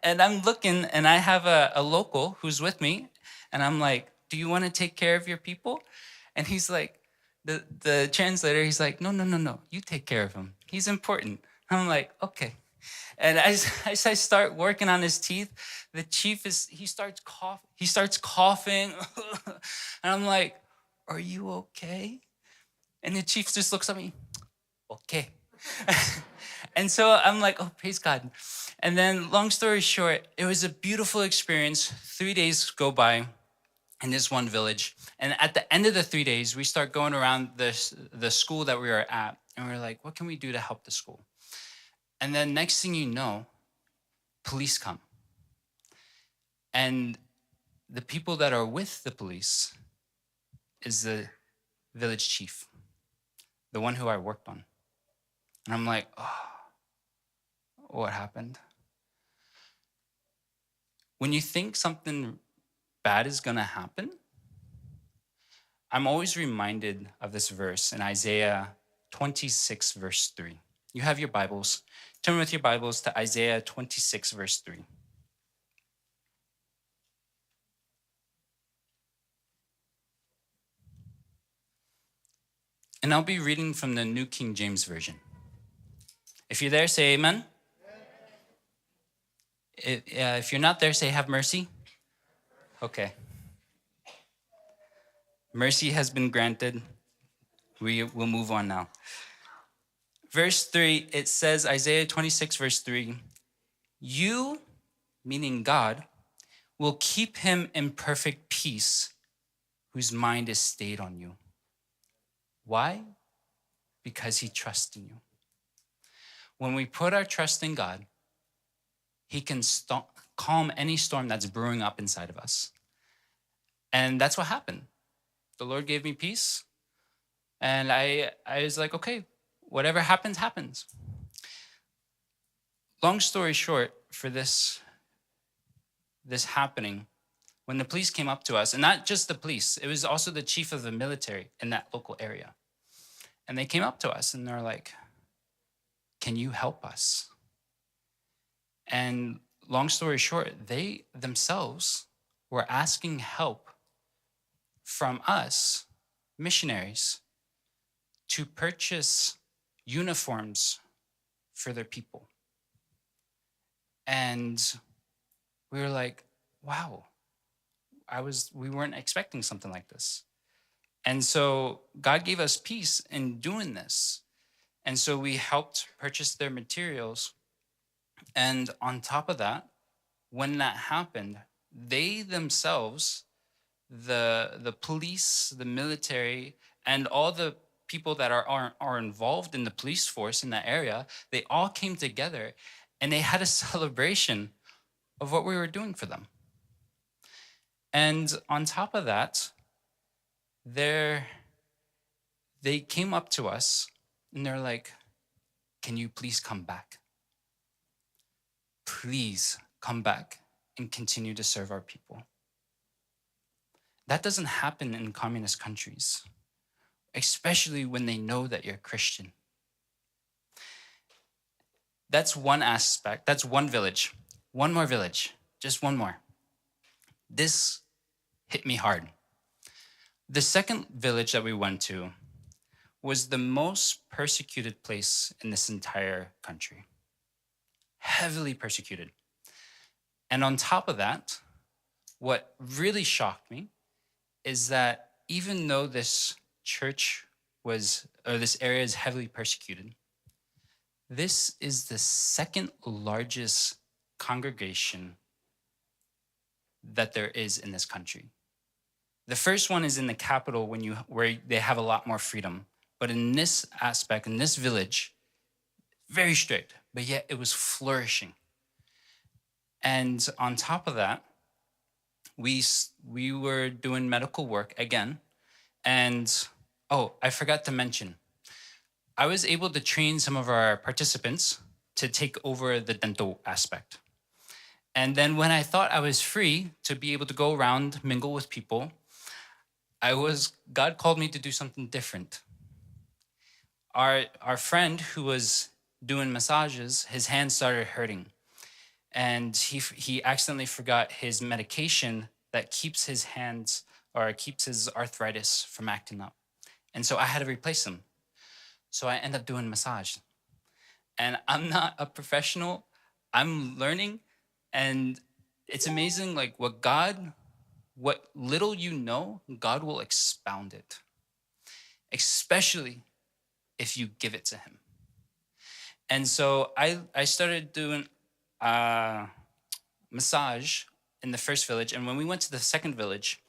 And I'm looking, and I have a, a local who's with me, and I'm like, "Do you wanna take care of your people?" And he's like, the, the translator, he's like, "No, no, no, no, you take care of him. He's important." I'm like, "Okay." And as, as I start working on his teeth, the chief is, he starts cough-, he starts coughing. And I'm like, "Are you okay?" And the chief just looks at me, "Okay." And so I'm like, "Oh, praise God." And then, long story short, it was a beautiful experience. Three days go by in this one village. And at the end of the three days, we start going around the, the school that we were at. And we're like, "What can we do to help the school?" And then next thing you know, police come. And the people that are with the police is the village chief, the one who I worked on. And I'm like, "Oh, what happened?" When you think something bad is going to happen, I'm always reminded of this verse in Isaiah twenty-six, verse three. You have your Bibles. Turn with your Bibles to Isaiah twenty-six, verse three. And I'll be reading from the New King James Version. If you're there, say amen. If, uh, if you're not there, say have mercy. Okay. Mercy has been granted. We will move on now. Verse three, it says, Isaiah twenty-six, verse three, "You," meaning God, "will keep him in perfect peace, whose mind is stayed on you." Why? Because he trusts in you. When we put our trust in God, he can sto-, calm any storm that's brewing up inside of us. And that's what happened. The Lord gave me peace. And I, I was like, "Okay, whatever happens, happens." Long story short, for this, this happening, when the police came up to us, and not just the police, it was also the chief of the military in that local area. And they came up to us and they're like, "Can you help us?" And long story short, they themselves were asking help from us missionaries to purchase uniforms for their people. And we were like, "Wow, I was, we weren't expecting something like this." And so God gave us peace in doing this. And so we helped purchase their materials. And on top of that, when that happened, they themselves, the, the police, the military, and all the people that are, are, are involved in the police force in that area, they all came together and they had a celebration of what we were doing for them. And on top of that, they're, they came up to us and they're like, "Can you please come back? Please come back and continue to serve our people." That doesn't happen in communist countries, especially when they know that you're Christian. That's one aspect. That's one village. One more village. Just one more. This hit me hard. The second village that we went to was the most persecuted place in this entire country. Heavily persecuted. And on top of that, what really shocked me is that even though this church was, or this area is heavily persecuted, this is the second largest congregation that there is in this country. The first one is in the capital, when you, where they have a lot more freedom. But in this aspect, in this village, very strict, but yet it was flourishing. And on top of that, we s-, we were doing medical work again. And, oh, I forgot to mention, I was able to train some of our participants to take over the dental aspect. And then when I thought I was free to be able to go around, mingle with people, I was, God called me to do something different. Our, our friend who was doing massages, his hand started hurting. And he f-, he accidentally forgot his medication that keeps his hands, or keeps his arthritis from acting up. And so I had to replace him. So I end up doing massage. And I'm not a professional. I'm learning. And it's amazing, like, what God, what little you know, God will expound it, especially if you give it to him. And so I, I started doing, uh, massage in the first village. And when we went to the second village,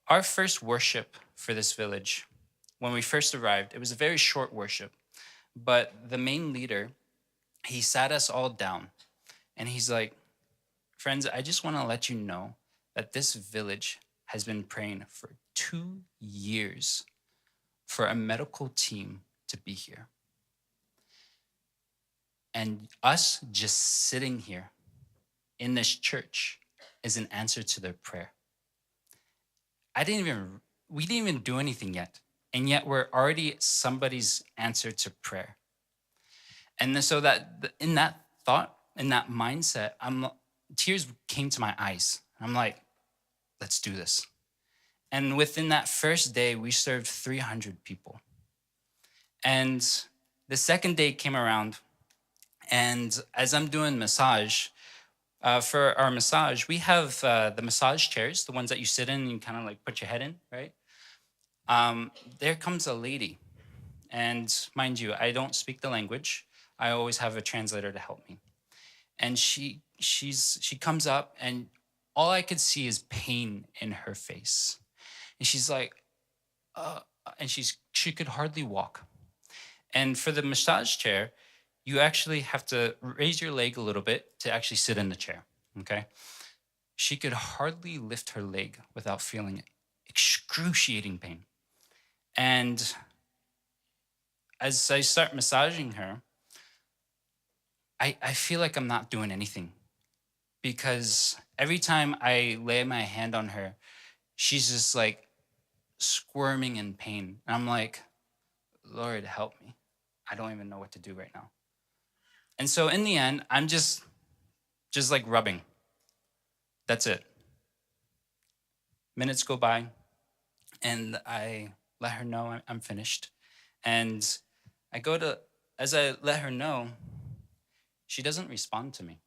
our first worship for this village, when we first arrived, it was a very short worship. But the main leader, He sat us all down and he's like, "Friends, I just want to let you know that this village has been praying for two years for a medical team to be here. And us just sitting here in this church is an answer to their prayer." I didn't even, we didn't even do anything yet. And yet we're already somebody's answer to prayer. And so that, in that thought, in that mindset, I'm, tears came to my eyes. I'm like, "Let's do this." And within that first day, we served three hundred people. And the second day came around, and as I'm doing massage, uh, for our massage, we have, uh, the massage chairs, the ones that you sit in and you kind of, like, put your head in, right? Um, there comes a lady. And mind you, I don't speak the language. I always have a translator to help me. And she she's she comes up, and all I could see is pain in her face. And she's like, uh, and she's she could hardly walk. And for the massage chair, you actually have to raise your leg a little bit to actually sit in the chair. Okay. She could hardly lift her leg without feeling excruciating pain. And as I start massaging her, I, I feel like I'm not doing anything, because every time I lay my hand on her, she's just, like, squirming in pain. And I'm like, "Lord, help me. I don't even know what to do right now." And so in the end, I'm just, just, like, rubbing. That's it. Minutes go by, and I let her know I'm, I'm finished. And I go to, as I let her know, she doesn't respond to me.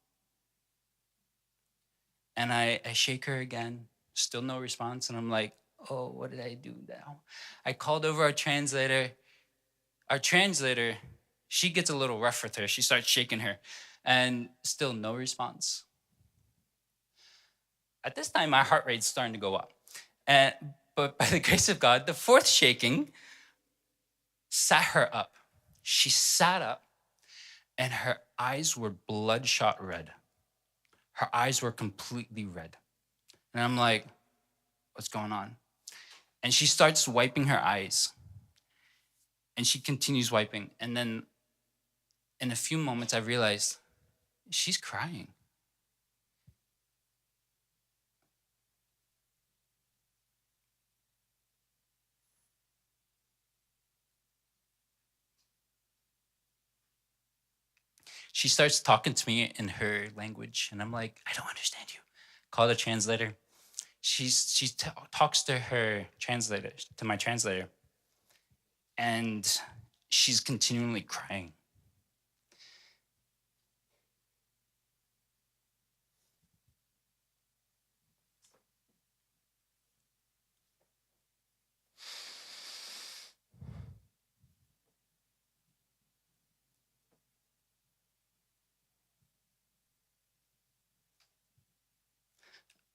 And I, I shake her again, still no response. And I'm like, "Oh, what did I do now?" I called over our translator. Our translator, she gets a little rough with her. She starts shaking her, and still no response. At this time, my heart rate's starting to go up. And, but by the grace of God, the fourth shaking sat her up. She sat up, and her eyes were bloodshot red. Her eyes were completely red. And I'm like, "What's going on?" And she starts wiping her eyes. And she continues wiping. And then in a few moments, I realized she's crying. She starts talking to me in her language, and I'm like, "I don't understand you." Call the translator. She's, she t- talks to her translator, to my translator, and she's continually crying.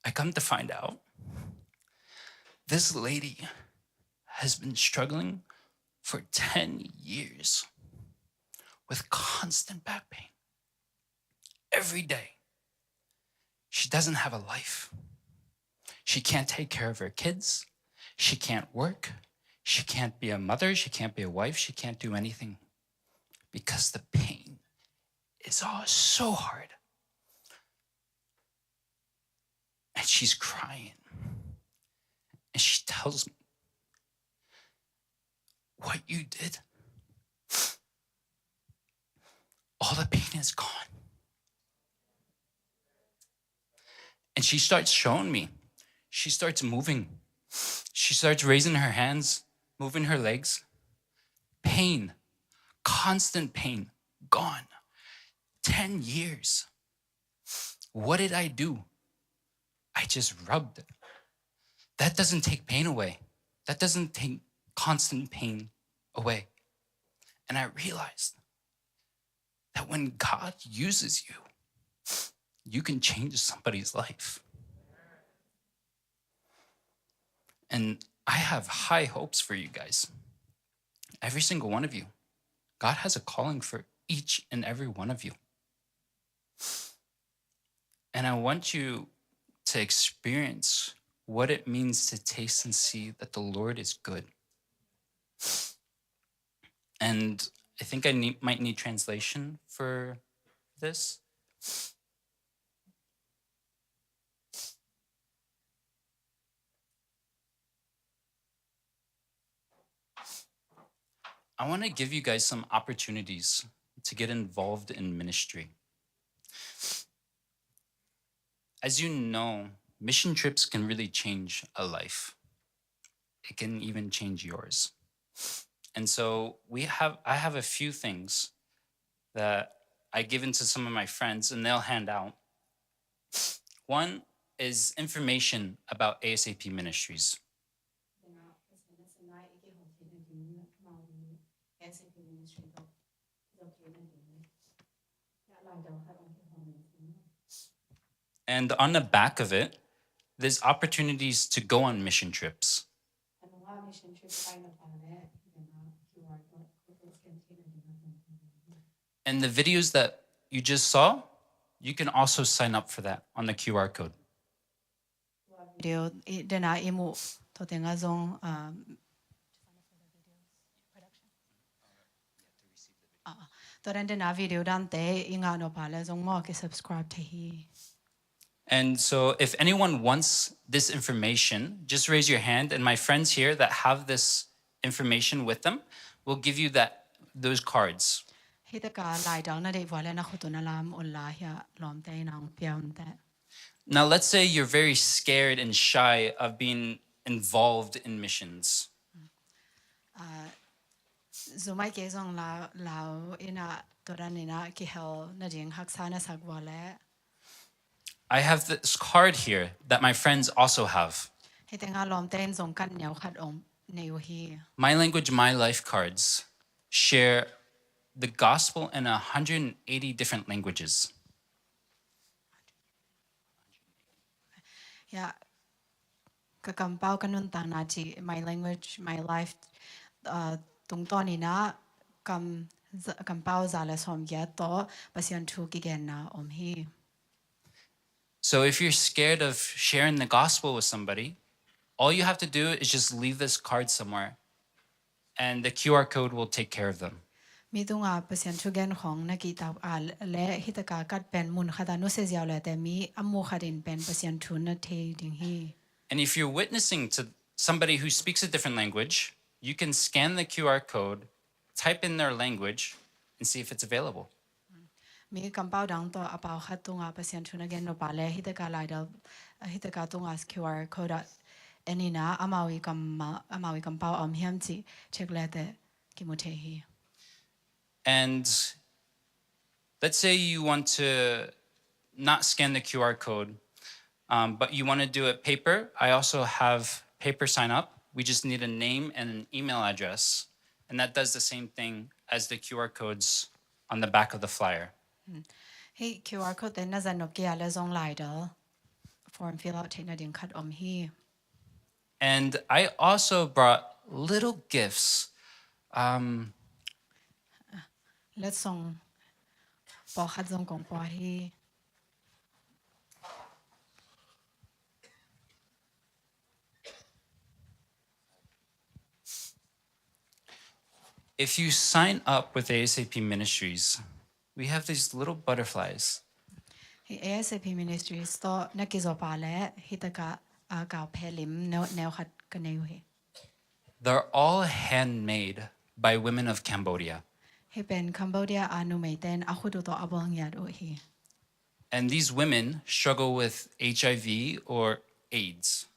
I come to find out this lady has been struggling for ten years with constant back pain every day. She doesn't have a life. She can't take care of her kids. She can't work. She can't be a mother. She can't be a wife. She can't do anything because the pain is all so hard. And she's crying. And she tells me, "What you did, all the pain is gone." And she starts showing me. She starts moving. She starts raising her hands, moving her legs. Pain, constant pain, gone. Ten years. What did I do? I just rubbed. That doesn't take pain away. That doesn't take constant pain away. And I realized that when God uses you, you can change somebody's life. And I have high hopes for you guys. Every single one of you. God has a calling for each and every one of you. And I want you to experience what it means to taste and see that the Lord is good. And I think I need, might need translation for this. I want to give you guys some opportunities to get involved in ministry. As you know, mission trips can really change a life. It can even change yours. And so we have, I have a few things that I given to some of my friends, and they'll hand out. One is information about A S A P Ministries. And on the back of it, there's opportunities to go on mission trips. And the videos that you just saw, you can also sign up for that on the Q R code. Video i dena i mu to tenga zong, um, ah, to den dena video dante i nga no pa le zong mo ki subscribe te hi. And so if anyone wants this information, just raise your hand, and my friends here that have this information with them will give you that, those cards. Hitaka laidal na dei vua le na khutuna lam ulla hia lomte nang piaunte. Now, let's say you're very scared and shy of being involved in missions. Ah, zumai ke zong lau, lau ina toran ina kihel na ding haksa na sak vua le. I have this card here that my friends also have. Hitenga lomte in zong kan neu khat om neu hi. My Language, My Life cards share the gospel in a hundred and eighty different languages. Ya, ka kampau ka nuntakna ci, My Language, My Life, uh, tungtawn ina kam, kampau za le sawm giat to Pasian thu kigenna om hi. So if you're scared of sharing the gospel with somebody, all you have to do is just leave this card somewhere, and the Q R code will take care of them. Mi tunga Pasian thu gen khong na ki tau a le hitaka kat pen mun khata nu se ziau le te mi a mu khatin pen Pasian thu na thei ding hi. And if you're witnessing to somebody who speaks a different language, you can scan the Q R code, type in their language, and see if it's available. Mi kampau dang to a pau khat tunga Pasian thu na gen no pa le hitaka laidal, hitaka tunga Q R code a enina amawi kam, amawi kampau om hiam ci check le te kimu thei hi. And let's say you want to not scan the Q R code, um, but you want to do it paper. I also have paper sign up. We just need a name and an email address. And that does the same thing as the Q R codes on the back of the flyer. Hmm. Hi Q R code te na zan nop kia le zong laidal form fill out theihna ding khat om hi. And I also brought little gifts. Um, Letsong pawlkhat zong kong pua hi. If you sign up with A S A P Ministries, we have these little butterflies. Hi A S A P Ministries to na kizo pa le hitaka a kau phe lim neu, neu khat ka nei uh hi. They're all handmade by women of Cambodia. Hi pen Cambodia a numei ten a khut uh to a bol ngiat uh hi. And these women struggle with H I V or AIDS.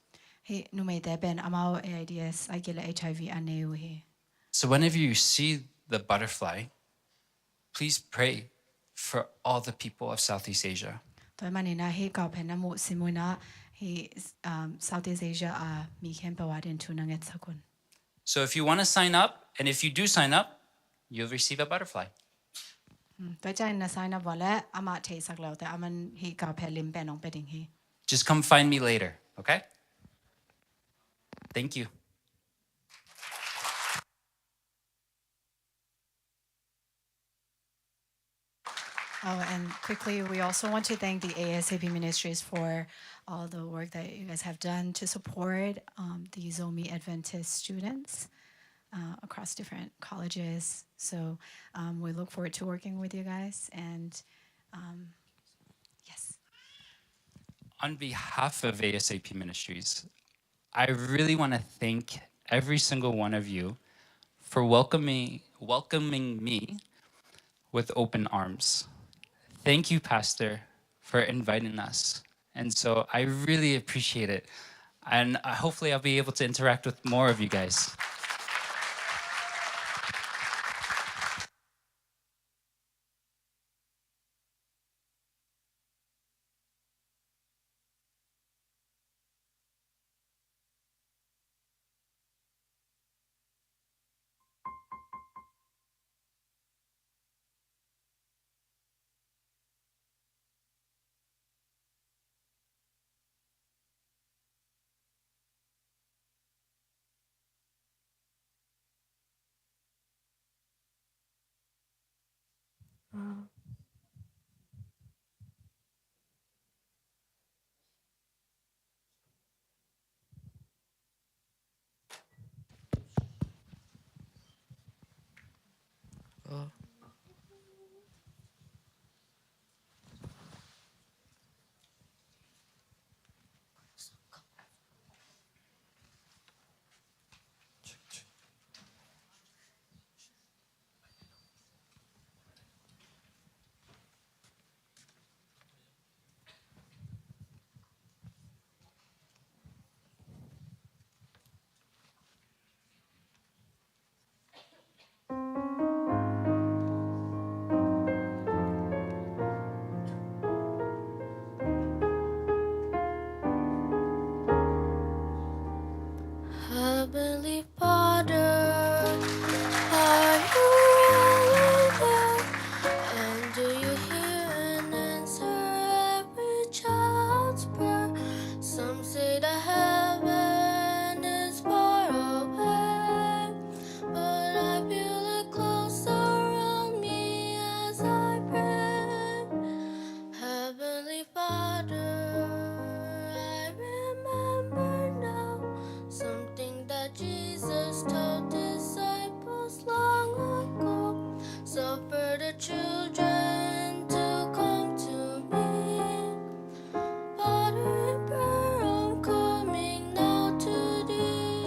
Hi numei te pen amau A I D S a kile H I V a nei uh hi. So whenever you see the butterfly, please pray for all the people of Southeast Asia. Tua manina hi kau phen na mu simuna hi, um, Southeast Asia a mi khempeuh a din thu na ngetsak un. So if you want to sign up, and if you do sign up, you'll receive a butterfly. Hmm, tua ciang na sign up vua le ama theisak leu te aman hi kau phe lim pen ong pe ding hi. Just come find me later, okay? Thank you. Oh, and quickly, we also want to thank the A S A P Ministries for all the work that you guys have done to support, um, the Zomi Adventist students, uh, across different colleges. So, um, we look forward to working with you guys. And, um, yes. On behalf of A S A P Ministries, I really want to thank every single one of you for welcoming, welcoming me with open arms. Thank you, Pastor, for inviting us. And so I really appreciate it. And, uh, hopefully I'll be able to interact with more of you guys. Heavenly Father, are you really there? And do you hear and answer every child's prayer? Some say that heaven is far away, but I feel it close around me as I pray. Heavenly Father, I remember now something that Jesus told disciples long ago. Suffer the children to come to me. Father, in prayer, I'm coming now to thee.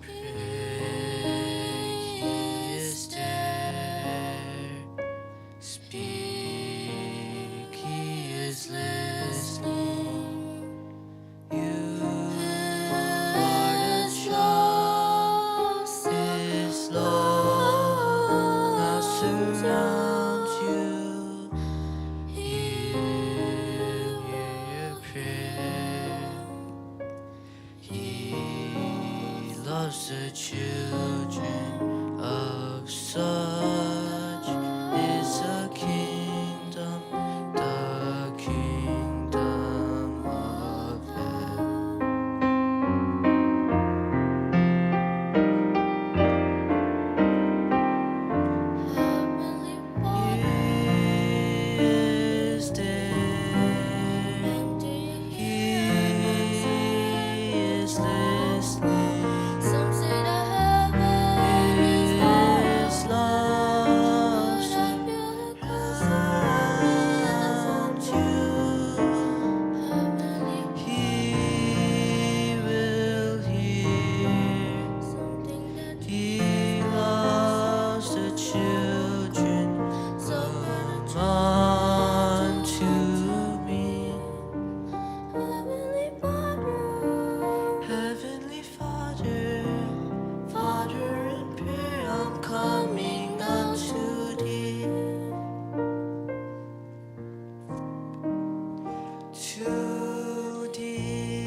He is there. Speak, he is listening. You are the love, his love now surrounds you. He will hear your prayer. He loves the children of such is the kingdom, the kingdom of heaven. Heavenly Father, he is there. And do you hear us? He is listening. Some say that heaven is far. His love, but I feel it close around you. Heavenly, he will hear something that he loves the children. So come unto me. Heavenly Father, Heavenly Father, Father, in prayer I'm coming unto thee. To thee.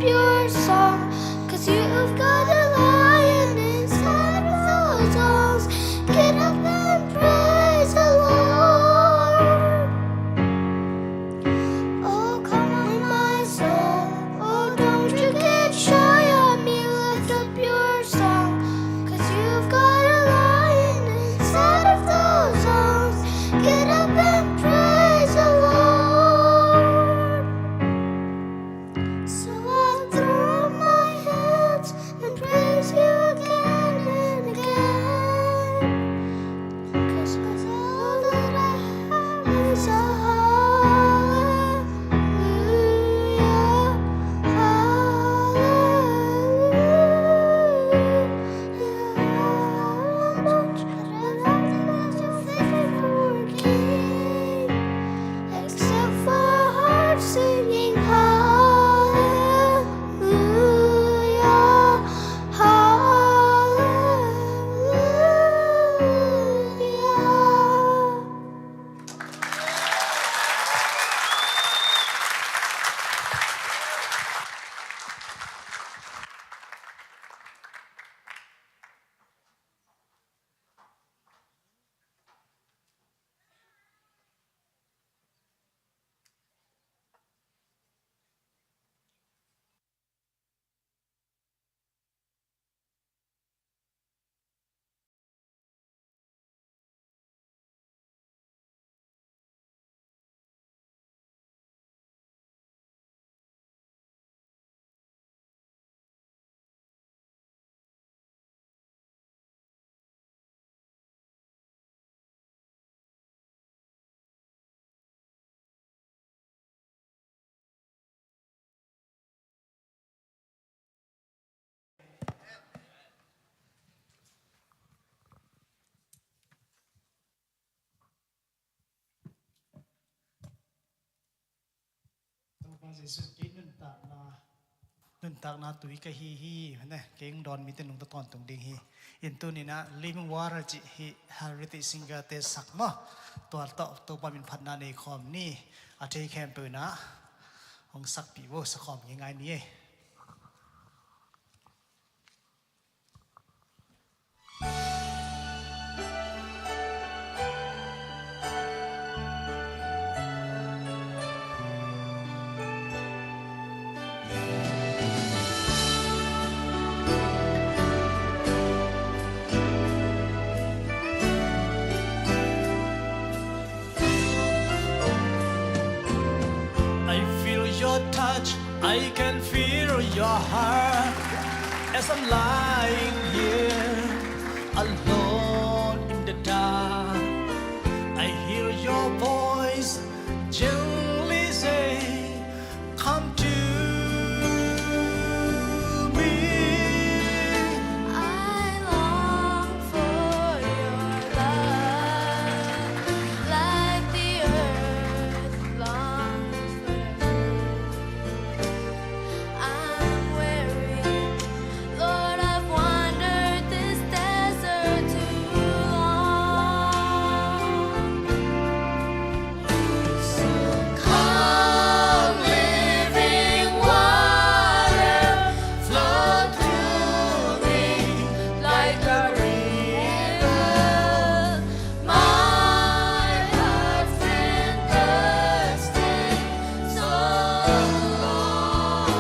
your song, 'cause you've got a lion inside of those lungs. Get up and praise the Lord. Oh, come on, my soul. Oh, don't you get shy on me. Lift up your song, 'cause you've got a lion inside of those lungs. Get up and praise the Lord. So I throw up my hands and praise you again and again. 'Cause all that I have is a hallelujah, hallelujah. Except for hearts singing hallelujah, hallelujah. Topa Jesuh, kei nuntakna, nuntakna tui ka hi hi, ne, kei hong dawn mite nungta tawntung ding hi. In tuni-in ah Living Water cih hih heritage singer-te sak maw, tua tawh Topa min phatna nei khawm ni. A thei khempeuh in ah hong sakpih vo, sa khawm ngeingai ni ei. I feel your touch, I can feel your heart. As I'm lying here alone in the dark, I hear your voice gently say, "Come to me." I long for your love, like the earth longs for the rain. I'm weary, Lord, I've wandered this desert too long. So come, living water, flow through me like a river. My heart's been thirsty so long.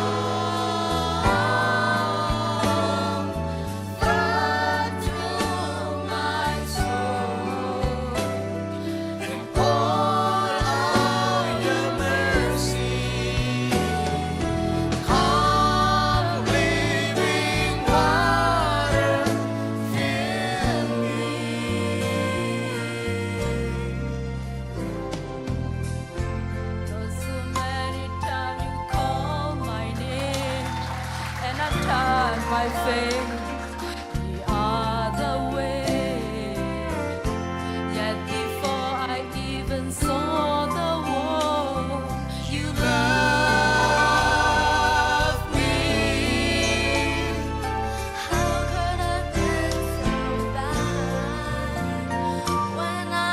Flood through my soul and pour out your mercy. Come, living water, fill me. Though so many times you call my name and I turn my face the other way, yet before I even saw the wall, you loved me. How could I be so blind when I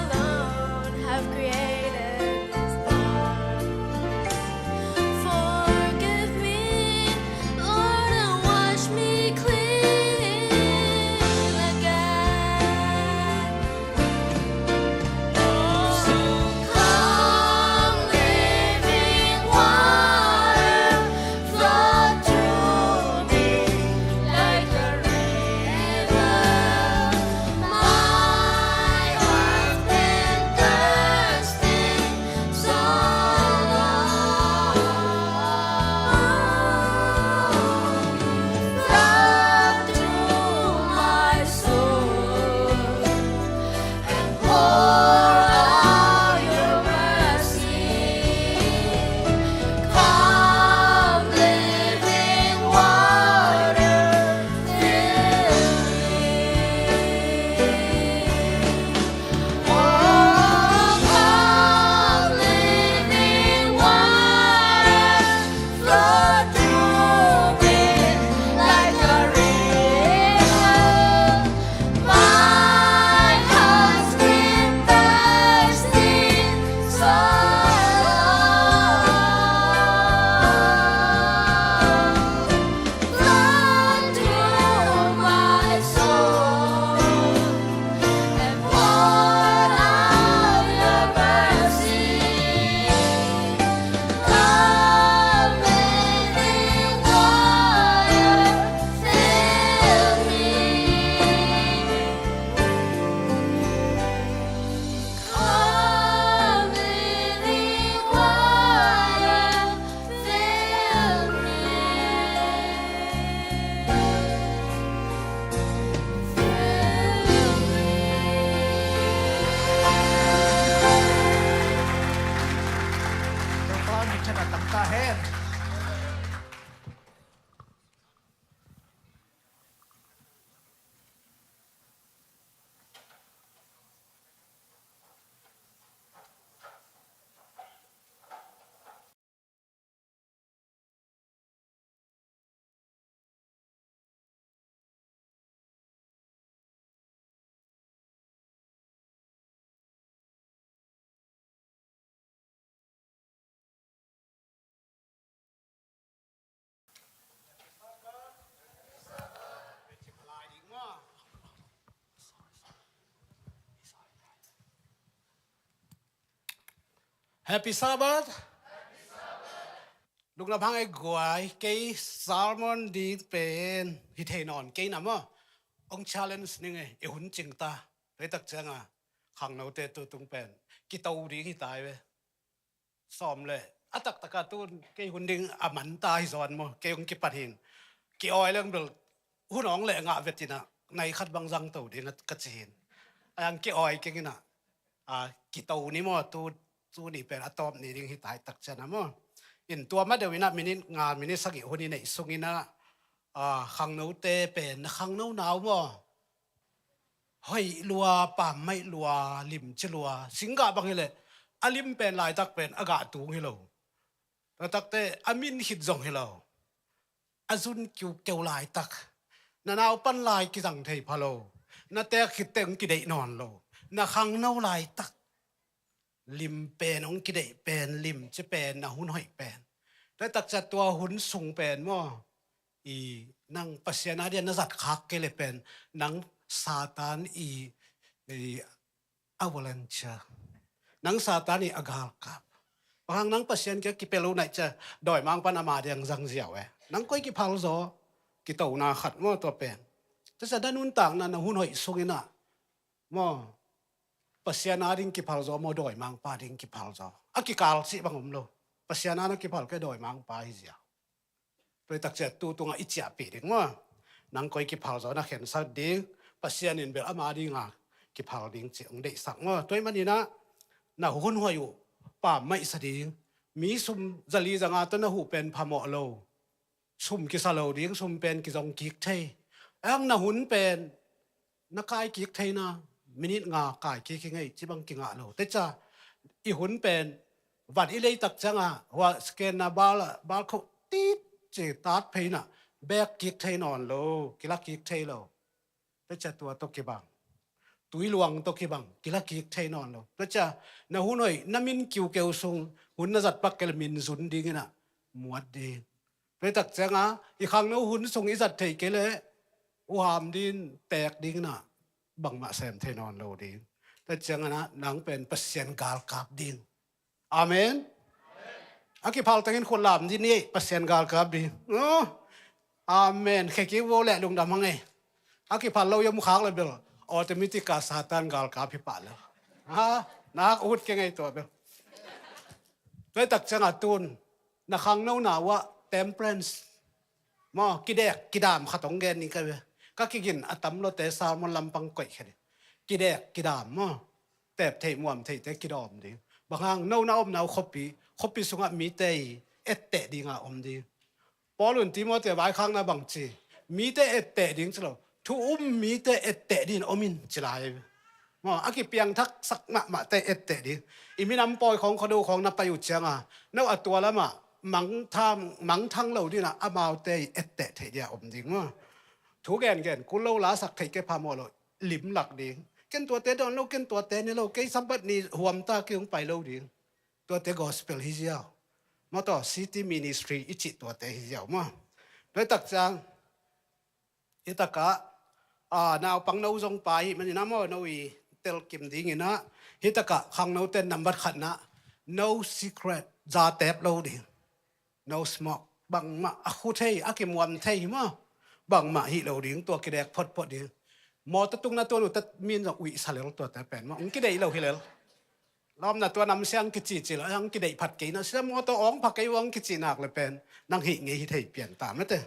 alone have created this darkness? Forgive me, Happy Sabbath. Lungdam hang ei guai, kei sermon ding pen hi thei nawn kei na maw. Ong challenge ning ei, i hun cing ta. Tua tak cianga khangnote tu tung pen kito ding hi tai ve. Sawm le a taktaka tun kei hun ding a man ta hi zaw maw, kei ong kipan hin. Ki-awi leng bel hun ong le ngah vetina nai khat bang zang to ding ka ci hin. Ayang ki-awi keng ina, a, kito ni maw, tu, tu ni pen a tawp ni ding hi tai tak ciana maw. In tua ma deuh ina minit nga, minit sagih hun i neih sung ina, a, khangnote pen na khangno nau maw. Hoih lua, pammaih lua, limci lua, singgah bang hi leh a lim pen laitak pen a gah tung hi lo. Tua takte a min khit zong hi lo. A zun kiukeu laitak. Na naupan lai kizang thei pha lo. Na teek khit teng kideih nawn lo. Na khangno laitak lim pen, ong kideih pen, limci pen, na hun hoih pen. Tua tak ciat tua hun sung pen maw, i nang Pasian a dia na zat khak kei le pen nang Satan i, i a volunteer. Nang Satan i a galkap. Bang hang nang Pasian kia kipia lo nai cia, dawimangpan ama diang zang ziau e. Nang koi kiphal zaw, kitona khat maw tua pen. Tua cia da nuntakna na hun hoih sung ina maw, Pasian a ding kiphal zaw maw, dawimangpa ding kiphal zaw? A kikal cih bang om lo. Pasian a na kiphal kei, dawimangpa hi ziau. Tua i tak ciat tu tungah i ciahpih ding maw. Nang koi kiphal zaw na khensak ding, Pasian in bel ama dinga kiphal ding cih ong deihsak maw. Tua i maninah na hun hoih uh pammaih sa ding. Mi sum zali zanga tawh na huh pen phamawh lo. Sum kisa lo ding, sum pen kizong kik thei. Ang na hun pen na kai kik theina, minit nga kai kik hi ngei, ci bang kingah lo. Teca i hun pen van i leitak cianga hua scanna bal, bal khoh tit ci tat pheina bek kik thei nawn lo, kila kik thei lo. Teca tua tawh kibang, tui luang tawh kibang, kila kik thei nawn lo. Teca na hun hoih, na min kiukeu sung, hun na zat pak kei le min zun ding ina muat ding. Tua i tak cianga i khangno hun sung i zat thei kei le uham din, teek ding na bangmah sem thei nawn lo ding. Tua cianga na nang pen Pasian galkap ding. Amen. A kiphal tengin khut lam din ni, Pasian galkap ding. Oh. Amen. Khekik vo le lungdam hang ei. A kiphal lo i om khak le bel automatic a Satan galkap hi pah le. Ha, nak ut kei ngei tua bel. Tua i tak cianga tun na khangnona uah temperance maw, kidek kidam khat ong gen ning ka ve. Ka kigin a tam lote sermon lampang koih khe ding. Kidek kidam maw, tep theih muam theihte kidawm ding. Bang hang no na omna uh khuapi, khuapi sungah mite i etteh dinga om ding. Paul un Timothy vaikhakna bang ci, mite etteh ding ci lo, thu um mite etteh dingin om in ci lai. Maw, a kipiangthaksak mahmahte etteh ding. I minam pawi khawng, khuado khawng na pai uh cianga no a tua lamah mangthang, mangthang lo dingin amaute i etteh theih dia om ding maw. Thu gengen kul lo, lasak theih kei phamawh lo, limlak ding. Ken tuate dawn lo, ken tuate ne lo, kei Sabbath ni huamta kei hong pai lo ding. Tuate gospel hi ziau. Maw, tua city ministry i cih tuate hi ziau maw. Tua i tak ciang, hi takah, a, naupang no zong pai hi maninah maw, no i telkim dinginah, hi takah khangnote nambat khatnah no cigarette, zatep lo ding. No smoke. Bangmah a khu thei, a kimuam thei hi maw. Bangmah hih lo ding, tua kidek photphot ding. Mawtaw tungna tuan uh tat min zong uih sa lel tuate pen maw, ong kideih lo hi lel. Lawmna tua namsiang kici ci lo, ang kideih phat kei na, sia mawtaw awng pha kei uang kici nak le pen nang hih ngei hi thei pian ta mate.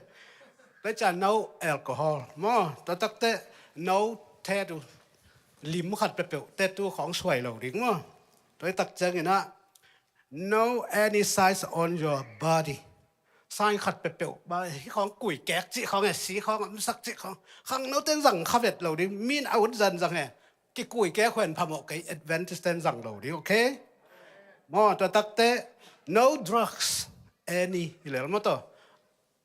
Tua ciang no alcohol maw, tua takte no tattoo, lim khat peuhpeuh tattoo khawng suai lo ding maw. Tua i tak cianginah no any sign on your body. Sign khat peuhpeuh, ba, hih khawng kuikek cih khawng e, si khawng, amsak cih khawng. Khangnote in zang kha vet lo ding, min a ut zan zang e. Kikuikek huan phamawh kei, Adventist ten zang lo ding, okay? Maw, tua takte no drugs, any hi lel maw taw.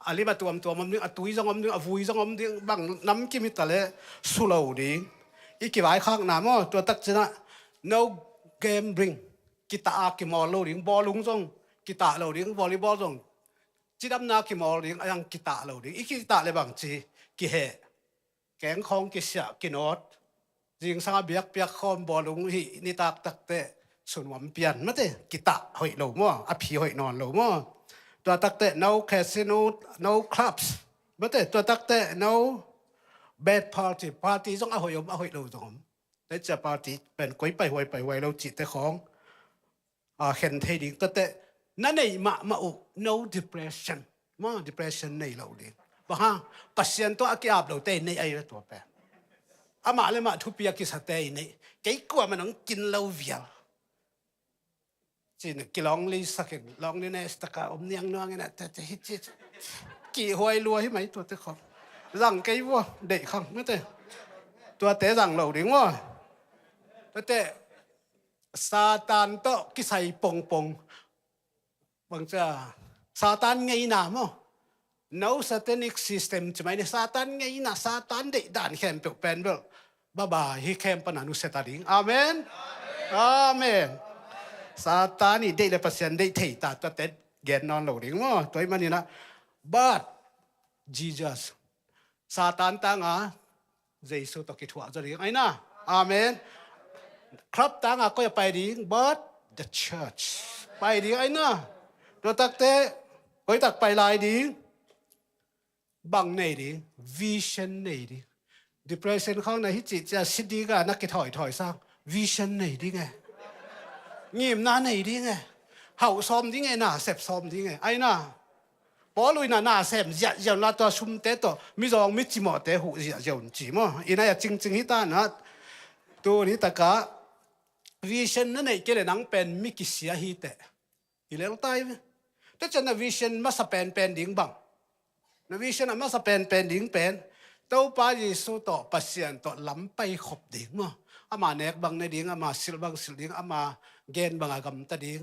A lim a tuamtuam om ding, a tui zong om ding, a vui zong om ding, bang namkim hi ta le su lo ding. I kivaikhakna maw, tua tak cianah no gambling, kitah a kimawl lo ding, bawlung zong kitah lo ding, volleyball zong cidamna kimawl ding, a yang kitah lo ding. I kitah le bangci kiheh, keng khawng kisiah, kinawt. Zingsang a biakpiak khawm, bawlung hih nitak takte Sunuam pian mate, kitah hoih lo maw, a phi hoih nawn lo maw. Tua takte no casino, no clubs mate, tua takte no bad party, party zong a hoih om, a hoih lo zong om. Taicia party pen koi paihuai paihuai lo cihte khawng a khen thei ding. Tuate na neih mahmah uh, no depression maw, depression nei lo ding. Bang hang? Pasian tawh a ki-ap lote i neih ahi ve tua pen. Amah le mah thupi a kisate i neih. Kei kuamah nong kin lo vial cin kilong li sakin, loneliness taka om niang nuangin a tete hi ci. Kihhuai lua hi mai tuate khawng. Zang kei vua, deih khang mate. Tuate zang lo ding vua. Tuate Satan tawh kisai pongpong. Bangcia Satan ngeina maw. No satanic system ci mai ni, Satan ngeina, Satan deih dan khempeuh pen bel baba hi khempana nusia ta ding. Amen. Amen. Satan i deih le Pasian deih thei ta, tuate gen nawn lo ding maw. Tua i maninah, but Jesus, Satan tanga Jesu tawh kithuah zaw ding aina. Amen. Club tanga koi a pai ding, but the church pai ding aina. Tua takte koi tak pai lai ding? Bang nei ding? Vision nei ding. Depression khawng na hi cihcia si dinga na kithawithawi sang vision nei ding e. Ngimna nei ding e. Hauh sawm ding e, na sep sawm ding e aina. Paul uina na sem ziahziah unla, tua sumte tawh mizawng micimawhte huh ziahziah un ci maw. Ina a cingcing hi tanah. Tuni takah vision na neih kei le nang pen mi kisia hi teh. I leltai ve. Tua cian na vision masa penpen ding bang? Na vision a masa penpen ding pen Topa Jesu tawh, Pasian tawh lam pai khop ding maw. Ama nek bang ne ding, ama silh bang silh ding, ama gen bang a gamta ding,